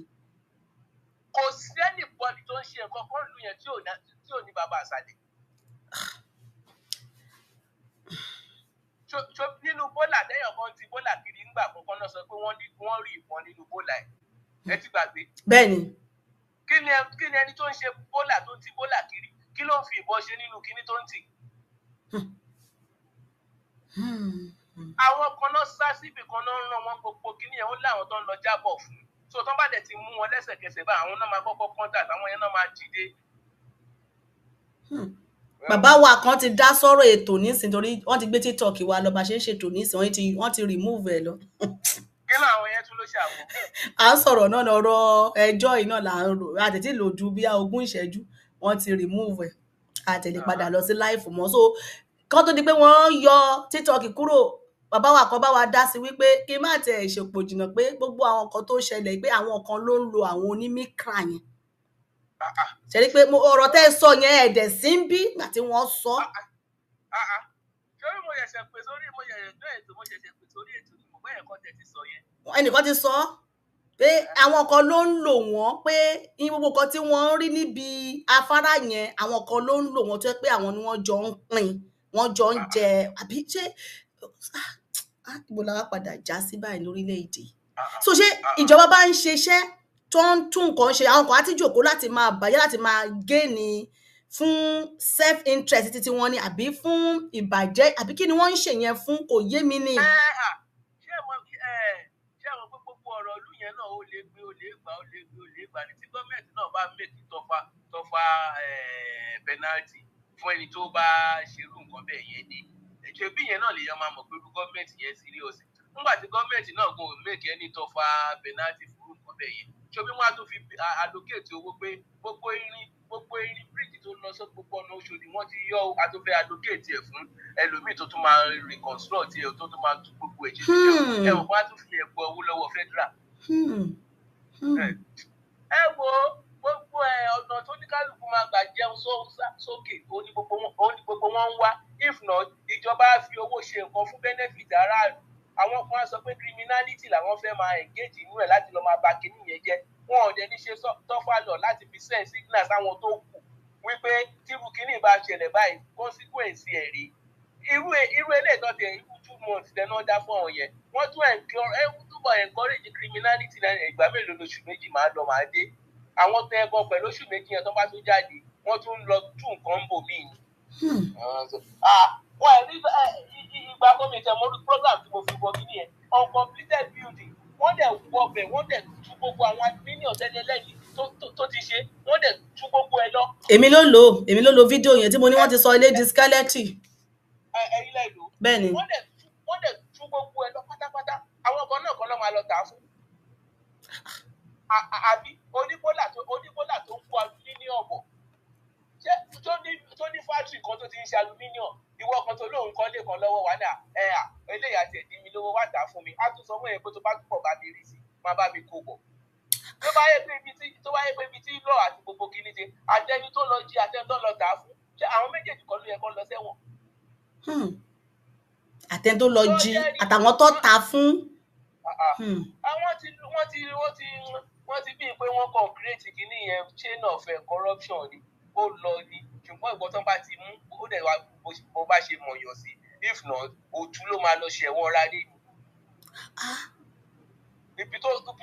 Kò sí anybody tó ń ṣe nǹkan kan lù yẹn tí ò ní bàbá àṣàlẹ̀. Nínú bólà lẹ́yìn kan ti bólà kiri ńgbà kankan náà sọ pé wọ́n rí ìbọn nínú bólà ẹ̀. Ẹ ti gbàgbé. Bẹ́ẹ̀ni. Kí ni ẹni tó ń ṣe bólà tó ń ti bólà kiri, kí ló ń fi ìbọn ṣe nínú kinní tó ń tì? Àwọn kan náà sá síbì kan náà ń rán wọn gbogbo kinní yẹn, ó láwọn tó ń lọ jábọ̀ fún. So tán bá dẹ̀ ti mú wọn lẹ́sẹ̀kẹsẹ̀ bá àwọn náà máa kọ́kọ́ contact, àwọn yẹn náà máa dìde. Bàbá wa kan ti dá sọ́rọ̀ ètò nísìnyí torí wọ́n ti gbé TikTok wa lọ bá ṣe ń ṣètò nísìnyí, wọ́n ti remove ẹ̀ lọ. Kí làwọn yẹn tún ló ṣe àwọn? À ń sọ̀rọ̀ náà lọ́rọ̀ ẹjọ́ yìí náà là ń rò, a tètè lò ju bí 20 ìṣẹ́jú, wọ́n ti remove ẹ̀, a tẹ̀lé padà lọ sí live mọ́. So kán tó di pé wọ́n yọ TikTok kúrò, bàbá wa kan bá wa dá sí wípé kí n má tẹ̀ ṣèpò jìnnà pé gbogbo àwọn nǹkan tó ṣẹlẹ̀ pé àwọn kan ló ń lo àwọn onímíkà yẹn. Ṣe rí pé ọ̀rọ̀ tẹ́ ẹ sọ yẹn ẹ̀dẹ̀ sí ń bí nígbà tí wọ́n sọ. Ṣé mo ṣẹ̀ṣẹ̀ pè sórí mo ṣẹ̀ṣẹ̀ gbé ètò mo ṣẹ̀ṣẹ̀ pè sórí ètò ni mo gbé ẹ̀kọ́ tẹ̀ ti sọ yẹn. Ẹnìkan ti sọ pé àwọn kan ló ń lò wọ́n, pé ní gbogbo nǹkan tí wọ́n ń rí níbi afárá yẹn, àwọn kan ló ń lò wọ́n tó yẹ pé àwọn ni wọ́n jọ ń pín, wọ́n jọ ń jẹ, àbí ṣé ibo la wá padà já sí báyìí lórílẹ̀-èdè? So ṣé ìjọba bá ń ṣiṣẹ́ tó ń tún nǹkan ṣe, àwọn kan á ti jókòó láti máa bàjẹ́, láti máa géènì fún self interest títí wọn ni, àbí fún ìbàjẹ́, àbí kí ni wọ́n ń ṣe yẹn fún? Kò yé mi ni. Ṣé mo pé gbogbo ọ̀rọ̀ ìlú yẹn náà ó lè gbé, ó lè gbà, ó lè gbé, ó lè gbà ní tí gọ́ọ̀mẹ̀ntì náà bá mèkì tọ́fà penalty fún ẹni tó bá ṣerú nǹkan bẹ́ẹ̀ yẹn ni. Ṣebí yẹn náà lèèyàn máa mọ̀ pé irú gọ́ọ̀mẹ̀ntì yẹn serious. Nígbà tí gọ́ọ̀mẹ̀ntì náà kò mèkì ẹni tọ́fà penalty fún nǹkan bẹ́ẹ̀ yẹn, ṣebí wọ́n á tún fi allocate owó pé gbogbo irin bíríìjì tó lọ sí gbogbo ọ̀nà Òṣòdì wọ́n ti yọ, a tún fẹ́ allocate ẹ̀ fún ẹlòmíì tó tún máa reconstruct ẹ̀, tó tún máa tún gbogbo ẹ̀ ṣe. Ẹ̀wọ̀n wọ́n á tún fi ẹ̀gbọ́ owó lọ́wọ́ federal. Ẹ wo gbogbo ẹ ọ̀nà tó ní kálukú máa gbà jẹun sókè, ó ní gbogbo wọn ń wá. If not, ìjọba á fi owó ṣe nǹkan fún benefit aráàlú. Àwọn kan á sọ pé criminality làwọn fẹ́ máa engage inú ẹ̀ láti lọ máa ba kinní yẹn jẹ́. Wọn ò dẹ̀ ní ṣe tọ́fà lọ láti fi send signal sáwọn tó kù wípé tírú kinní bá ṣẹlẹ̀ báyìí, consequence ẹ̀ rí. Irú eléyìí tó tẹ̀ irú 2 months tẹ̀ náà dá fún àwọn yẹn. Wọ́n tún túbọ̀ encourage criminality náà. Ìgbà mélòó lóṣù méjì máa lọ máa dé. Àwọn tẹ ẹ̀gbọ́n pẹ̀lú oṣù méjì yẹn tó bá tún jáde, wọ́n tún ń lọ tún nǹkan ń bò míì ni. Wọ́n rí ìgbà kan mi tẹ̀ mọ́ program tí mo fi wọ kí nìyẹn, uncompleted building, wọ́n dẹ̀ wọ bẹ̀, wọ́n dẹ̀ tú gbogbo àwọn aluminium tẹ́lẹ̀ lẹ́yìn tó ti ṣe, wọ́n dẹ̀ tú gbogbo ẹ lọ. Èmi ló lo fídíò yẹn tí mo ní wọ́n ti sọ ilé di skeleton. Ẹ̀yin lẹ lò. Bẹ́ẹ̀ni. Wọ́n dẹ̀ tú gbogbo ẹ lọ pátápátá. Àwọn kan náà kan lọ́ máa lọ tà á fún. Àbí oníbólà tó ń kó aluminium bọ̀, ṣé tó ní fátìrì kan tó ti ń ṣe aluminium, ìwọ kan tó lóun kọ́ lè kan lọ́wọ́ wa náà, ẹ à eléyà àti ẹ̀dín mi lówó wá tà fún mi, á tún sọ fún yẹn pé tó bá túbọ̀ bá mi rí sí, má bá mi kó bọ̀. Tó bá yẹ pé ibi tí lọ àti gbogbo kìíní ṣe, àtẹni tó lọ jí àtẹni tó lọ tà á fún, ṣé àwọn méjèèjì kan ló yẹ kó lọ sẹ́wọ̀n? Àtẹni tó lọ jí àtàwọn tó tà fún. Àwọn ti bíi pé wọ́n kàn create kìíní yẹn chain of corruption ni, ó lọ ni. Ṣùgbọ́n ìgbọ́n tán bá ti mú, ó dẹ̀ wá bó bá ṣe mọ̀yàn sí, if not, òtún ló máa lọ ṣẹ̀wọ̀n rárẹ̀ ni. Ibi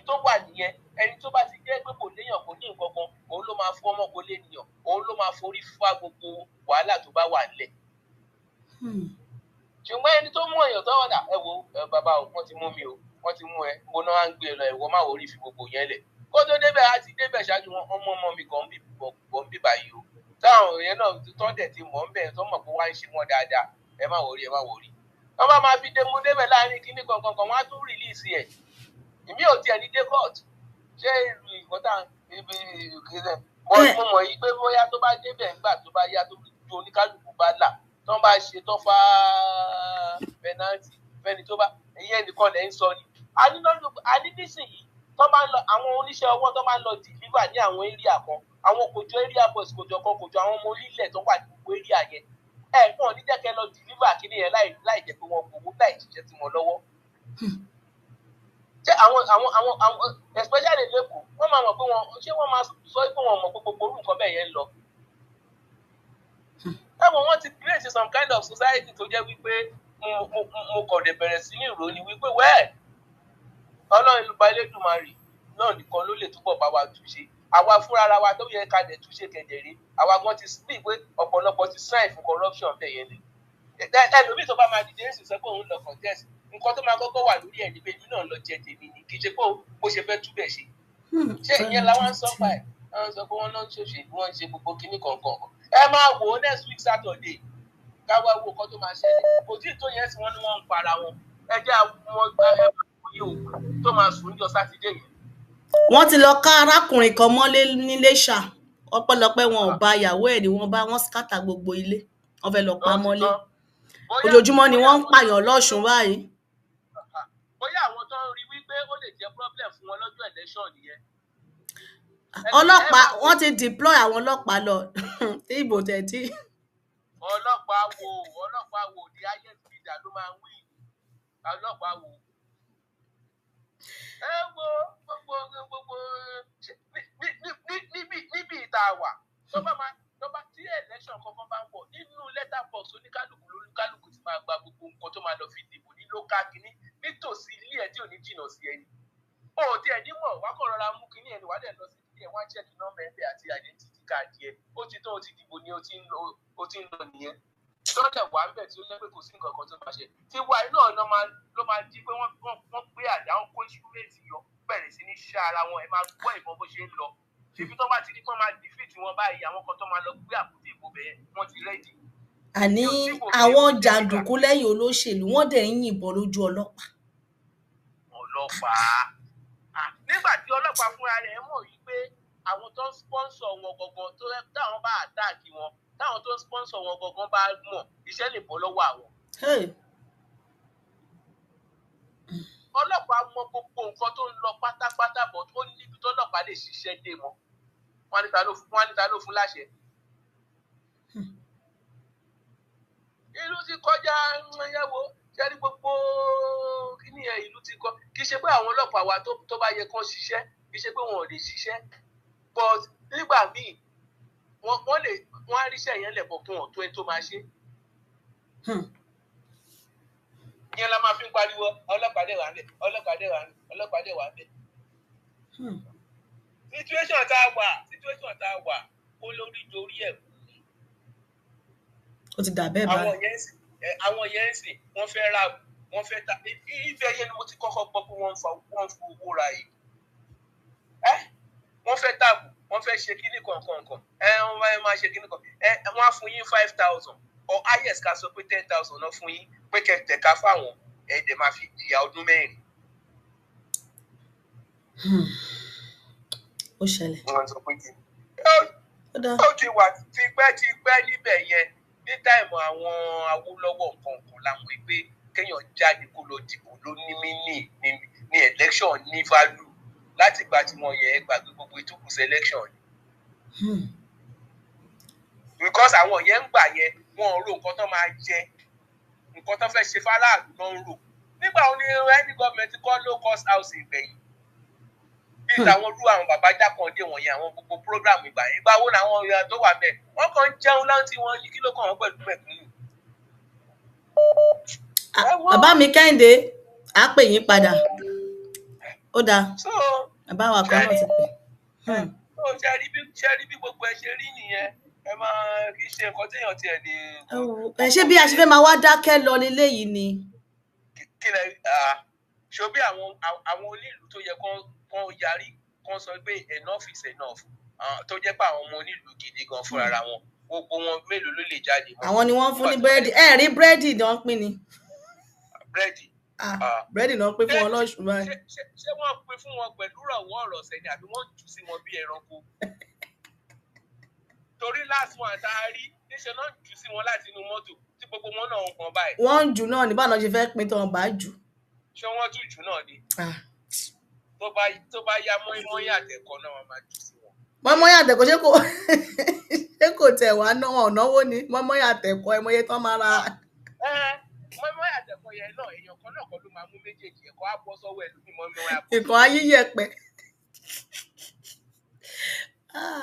tó wà nìyẹn, ẹni tó bá ti jẹ́ pé kò léèyàn kò ní nǹkan kan, òun ló máa fún ọmọ kò lè nìyàn, òun ló máa forí fa gbogbo wàhálà tó bá wà nílẹ̀. Ṣùgbọ́n ẹni tó mú èèyàn tó wà dà, ẹ wo bàbá o, wọ́n ti mú mi o, wọ́n ti mú ẹ, mo náà ń gbé e lọ, ìwọ má wò rí fi gbogbo yẹn lẹ̀. Kó tó débẹ̀, á ti débẹ̀ ṣáájú wọn, ọmọ ọmọ mi kan ń bì báyìí o. Táwọn èèyàn náà tọ́ dẹ̀ ti mọ̀ ń bẹ̀, tó mọ̀ pé wá ń ṣe wọn dáadáa, ẹ má wò rí, ẹ má wò rí. Wọ́n bá máa fi dé mú débẹ̀ láàrin kíní kankan kan, wọ́n á tún rìlíìsì ẹ̀. Èmi ò tiẹ̀ ní dé court. Ṣé ìlú ìkọ́tà ibi ìkísẹ̀ mo mọ̀ yí pé bóyá tó bá débẹ̀ ńgbà tó bá yá tó oníkálukú bá là tó bá ṣe tó fá pẹnántì fẹ́ni tó bá ìyẹn nìkan lẹ́ ń sọ ni. A ní nísìnyí tó bá ń lọ àwọn oníṣẹ́ ọwọ́ tó bá ń lọ dìlíva ní àwọn area kan, àwọn kòjọ area boys kòjọ kan kòjọ àwọn ọmọ onílẹ̀ tó wà ní gbogbo area yẹn, ẹ fún ọ ní jẹ́ kẹ́ lọ dìlíva kíní yẹn láì jẹ́ pé wọ́n gbowó láì ṣiṣẹ́ sí wọn lọ́wọ́. Ṣé àwọn àwọn àwọn àwọn especially lẹ́kọ̀ọ́ wọ́n máa mọ̀ pé wọ́n ṣé wọ́n máa sọ pé wọ́n mọ̀ pé gbogbo orú nǹkan bẹ́ẹ̀ yẹn ń lọ. Ẹ̀wọ̀n wọ́n ti create some kind of society tó jẹ́ wípé mo kàn lè bẹ̀rẹ̀ sí ní ìròyìn wípé wẹ́ẹ̀ Ọlọ́run ló ba Elédùmarè náà nìkan ló lè túbọ̀ bá wa túnṣe. Àwa fúnra ara wa tó yẹ ká dẹ̀ túnṣe kẹ̀dẹ̀rẹ́, àwa gan ti sí pé ọ̀pọ̀lọpọ̀ ti sign fún corruption bẹ́ẹ̀ yẹn ni. Ẹlòmíì tó bá máa dìde ń sì sọ pé òun lọ contest, nǹkan tó máa kọ́kọ́ wà lórí ẹ̀ ní pé èmi náà lọ jẹ tèmi ni, kì í ṣe pé bó ṣe fẹ́ túbẹ̀ ṣe. Ṣé ìyẹn la wá ń sọ pa ẹ̀? Wọ́n sọ pé wọ́n lọ ń ṣòṣèlú, wọ́n ń ṣe gbogbo kinní kọ̀ọ̀kan. Ẹ máa wò ó next week Saturday, ká wá wo nǹkan tó máa ṣẹlẹ̀. Kò tí ì tó yẹn sí wọn ni wọ́n ń para wọn. Ẹ jẹ́ àwọn òkú tó máa sùn níjọ́ Sátidé yẹn. Wọ́n ti lọ ká arákùnrin kan mọ́lé níléṣà, ọpẹ́lọpẹ́ wọn ò bá ìyàwó ẹ̀ ni wọ́n bá wọn skátà gbogbo ilé, wọ́n fẹ́ lọ pa mọ́lé. Ojoojúmọ́ ni wọ́n ń pààyàn lọ́ṣùn báyìí. Bóyá àwọn tó ń rí wípé ó lè jẹ́ problem fún wọn lọ́jọ́ election nìyẹn. Ọlọ́pàá wọ́n ti deploy àwọn ọlọ́pàá lọ tí ìbò tẹ̀ tí. Ọlọ́pàá wo the highest bidder ló máa ń win. Ọlọ́pàá wo. Ẹ wo gbogbo níbi ìta wà tó bá máa tó bá tí election kankan bá ń bọ̀ nínú letter box oníkálukú lóníkálukú ti máa gba gbogbo nǹkan tó máa lọ fi dìbò ní local kínní nítòsí ilé ẹ̀ tí ò ní jìnnà sí ẹni. O ò tiẹ̀ ní mọ̀ wá kàn rọra mú kínní ẹni wá dẹ̀ lọ sí ilé ẹ̀ wá check nọ́mbà ẹ̀ bẹ́ẹ̀ àti identity card ẹ̀, ó ti tán, ó ti dìbò ni ó ti ń lọ nìyẹn. Tọ́lẹ̀ wà ń bẹ̀ tí ó lẹ́ pé kò sí nǹkan kan tó máa ṣe. Tí wáyé náà ló máa di pé wọ́n gbé àdá wọn kó instrument yọ bẹ̀rẹ̀ sí ní ṣá ara wọn, ẹ máa gbọ́ ìbọn bó ṣe ń lọ. Ṣèbí tó bá ti di pé wọ́n máa defeat wọn báyìí, àwọn kan tó máa lọ gbé àpótí ìbò bẹ́ẹ̀ wọ́n ti rẹ́dì. Àní àwọn jàǹdùkú lẹ́yìn olóṣèlú wọ́n dẹ̀ ń yìnbọn lójú ọlọ́pàá. Ọlọ́pàá nígbà tí ọlọ́pàá fúnra rẹ̀ mọ̀ wípé àwọn tó ń sponsor wọn gangan tó táwọn bá àtáàkì wọn, táwọn tó ń sponsor wọn gangan bá mọ̀, iṣẹ́ lè bọ́ lọ́wọ́ àwọn. Ọlọ́pàá mọ gbogbo nǹkan tó ń lọ pátápátá bọ̀ tó níbi tọ́lọ́pàá lè ṣiṣẹ́ dé mọ́. Wọ́n ní ta ló fún láṣẹ. Ìlú ti kọjá ẹyẹwo ṣẹ́ni gbogbo kíní ẹ̀, ìlú ti kọ. Kì í ṣe pé àwọn ọlọ́pàá wa tó bá yẹ kán ṣiṣẹ́, kì í ṣe pé wọn ò lè ṣiṣẹ́. But nígbà míì wọ́n lè wọ́n á ríṣẹ́ yẹn lẹ̀bọ̀ fún wọn tó ẹni tó máa ṣe. Ìyẹn la máa fi ń pariwo ọlọ́pàá dẹ̀ wà ń bẹ̀, ọlọ́pàá dẹ̀ wà ń bẹ̀, ọlọ́pàá dẹ̀ wà ń bẹ̀. Situation tá a wà kó lórí dorí ẹ̀ kú. Ó ti dà bẹ́ẹ̀ báyìí. Àwọn yẹn ń sìn wọ́n fẹ́ ra wọ́n fẹ́ ta ibẹ̀ yẹn ni mo ti kọ́kọ́ gbọ́ pé wọ́n ń fo owó ra yìí. Wọ́n fẹ́ tààbù, wọ́n fẹ́ ṣe kíní kankan, ẹ wọ́n máa ṣe kíní kan, ẹ wọ́n á fún yín 5,000 or highest ká sọ pé 10,000 náà fún yín pé kẹ́ tẹ̀ka fáwọn, ẹ dẹ̀ máa fi jìyà ọdún mẹ́rin. Ó ṣẹlẹ̀. Wọ́n sọ pé kí ó ti wà tipẹ́tipẹ́ níbẹ̀ yẹn ní táìmù àwọn Awólọ́wọ̀ nǹkan kan láwọn pé kéèyàn jáde kó lọ dìbò ló ní mí ní election ní value láti gba tí wọ́n yẹ gbàgbé gbogbo ìtúkù selection ni. Because àwọn yẹn ń gbà yẹn wọn ò ro nǹkan tó máa jẹ, nǹkan tó fẹ́ ṣe fáráàlú náà ń rò. Nígbà wo ni any government kọ́ low cost housing gbẹ̀yìn? Bí táwọn rú àwọn bàbá Jákàndé wọ̀nyẹn, àwọn gbogbo program ìgbà yẹn, ìgbà wo làwọn èèyàn tó wà bẹ́ẹ̀ wọ́n kàn ń jẹun láǹtí wọn yìí, kí ló kàn wọ́n pẹ̀lú mẹ̀kúnnù. Bàbá mi Kẹ́hìndé, à á pè yín padà. Ó dáa, bàbá wa kan náà ti pè. Ṣe rí bí gbogbo ẹ ṣe rí nìyẹn, ẹ máa kì í ṣe nǹkan téèyàn tiẹ̀ lè. Ẹ ṣé bí a ṣe fẹ́ máa wá dákẹ́ lọ leléyìí ni. Kí lẹ ṣo bí àwọn onílù tó yẹ kán yarí kán sọ pé enough is enough, tó jẹ́ pé àwọn ọmọ onílù gidi gan fúnra wọn gbogbo wọn mélòó ló lè jáde mọ́. Àwọn ni wọ́n ń fún ní búrẹ́dì, ẹ rí búrẹ́dì ni wọ́n pín ni. Búrẹ́dì Búrẹ́dì náà pín fún wọn lọ́sùn báyìí. Ṣé wọ́n pín fún wọn pẹ̀lú rọ̀wọ́ ọ̀rọ̀sẹ̀ ni àbí wọ́n jù sí wọn bí ẹranko? Torí last one tá a rí níṣẹ́ náà jù sí wọn láti inú mọ́tò tí gbogbo wọn náà ń pọn báyìí. Wọ́n ń jù náà ní báwọn ṣe fẹ́ pín tán bá jù. Ṣé wọ́n tún jù náà ni? Tó bá yá mọ́ínmọ́ín àtẹ̀kọ́ náà wọ́n máa jù sí wọn. Mọ́ínmọ́ín àtẹ̀kọ́ ṣé kò tẹ̀ wá náà ọ̀náwó ni mọ́ínmọ́ín àtẹ̀kọ́ ẹ mọye tán máa ra. Mọ́ínmọ́ín àtẹ̀kọ́ yẹn náà èèyàn kan náà kọ́ ló máa mú méjèèjì ẹ̀kọ́ á bọ́ sọ́wọ́ ẹlòmíì mọ́ínmọ́ín àbọ̀. Ìkan ayíyẹ̀pẹ̀.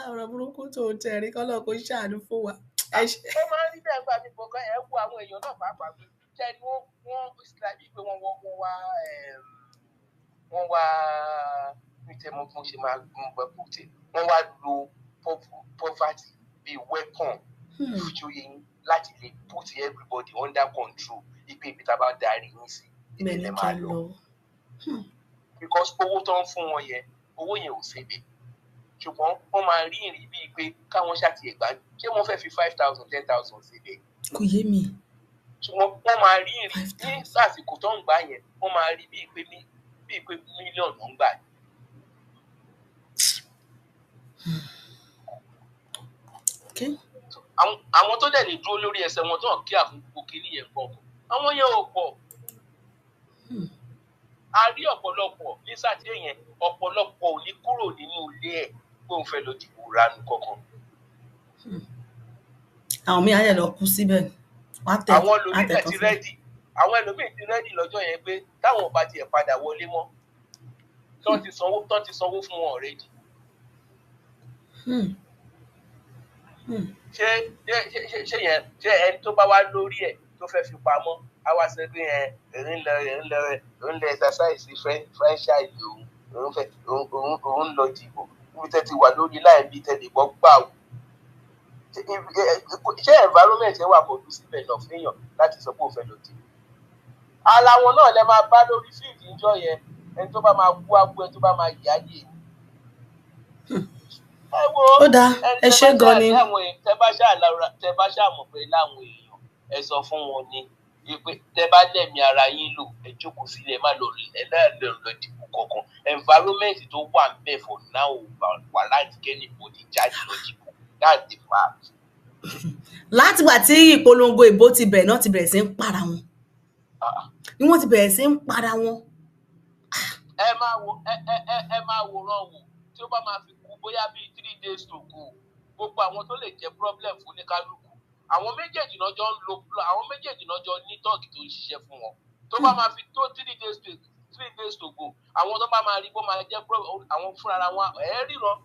Ọ̀rọ̀ burúkú tó tẹ̀ rí kọ́lọ́ kó ṣàánú fún wa. Ó máa ń rí bẹ́ẹ̀ gbà mí bọ̀gán ẹ̀ wo àwọn èèyàn náà pàápàá pé ṣé ni wọ́n ìsìlámì pé wọ́n wá níta mo ṣe máa ń gbẹ kùtì wọ́n wá lo poverty bíi weapon ìjòyè yín láti lè put everybody under control ipe ibi tá a bá darí yín sí ibẹ̀ lè máa lọ. Because owó tó ń fún wọn yẹn owó yẹn ò ṣèbè ṣùgbọ́n wọ́n máa rí ìrìn bíi pé káwọn ṣàtìyẹ̀gbá ṣé wọ́n fẹ́ fi 5,000 10,000 síbẹ̀. Kò yé mi. Ṣùgbọ́n wọ́n máa rí ìrìn ní àsìkò tó ń gbà yẹn wọ́n máa rí bíi pé mílíọ̀nù ń gbà. Àwọn tó dẹ̀ lè dúró lórí ẹsẹ̀ wọn tó hàn kí àfún gbogbo kìíní yẹn pọ̀ àwọn yẹn ò pọ̀. A rí ọ̀pọ̀lọpọ̀ ní sátidé yẹn ọ̀pọ̀lọpọ̀ ò ní kúrò nínú ilé ẹ̀ pé òun fẹ́ lọ dìbò ranu kankan. Àwọn míì á yẹ lọ kú síbẹ̀. Àwọn ẹlòmíì ti rẹ́dì àwọn ẹlòmíì ti rẹ́dì lọ́jọ́ yẹn pé táwọn ò bá tiẹ̀ padà wọlé mọ́ tán ti sanwó fún wọn ọ̀rẹ́dì. Ṣé yẹn ṣé ẹni tó bá wá lórí ẹ̀ tó fẹ́ fi pamọ́ á wá sọ pé ẹ ń lọ exercise franchise òun fẹ́ òun lọ dìbò níbi tẹ́ ti wà lórí láì bí tẹ́ lè gbọ́ gbà ó. Ṣé environment ẹ wà kò dùn síbẹ̀ náà fẹ́yàn láti sọ pé òun fẹ́ lọ dìbò? Ara wọn náà lẹ máa bá lórí fíìdì níjọ́ yẹn ẹni tó bá máa kú á kú ẹni tó bá máa yá yè. Ó dáa, ẹ ṣé gan ni. Tẹ bá ṣáà mọ̀ pé láwọn èèyàn ẹ sọ fún wọn ni pé tẹ bá lẹ̀mí ara yín lò ẹ jókòó sílẹ̀ má lọ ẹ náà lọ lọ dìbò kankan. Environment tó wà ń bẹ̀ for now wà láti kẹ́nìbọ̀dì jáde lọ dìbò. That's the fact. Látìgbà tí ìpolongo ìbò ti bẹ̀rẹ̀ náà ti bẹ̀rẹ̀ sí ń para wọn. Ni wọ́n ti bẹ̀rẹ̀ sí ń para wọn. Ẹ máa wo ẹ máa wòran wò tí ó bá máa fi kú bóyá bíi 3 days to go gbogbo àwọn tó lè jẹ problem fún oníkálukú àwọn méjèèjì náà jọ ń lo àwọn méjèèjì náà jọ ní tọ́ọ̀gì tó ń ṣiṣẹ́ fún wọn tó bá máa fi tó 3 days to go àwọn tó bá máa rí bó máa jẹ problem àwọn fúnra wọn ẹ ríran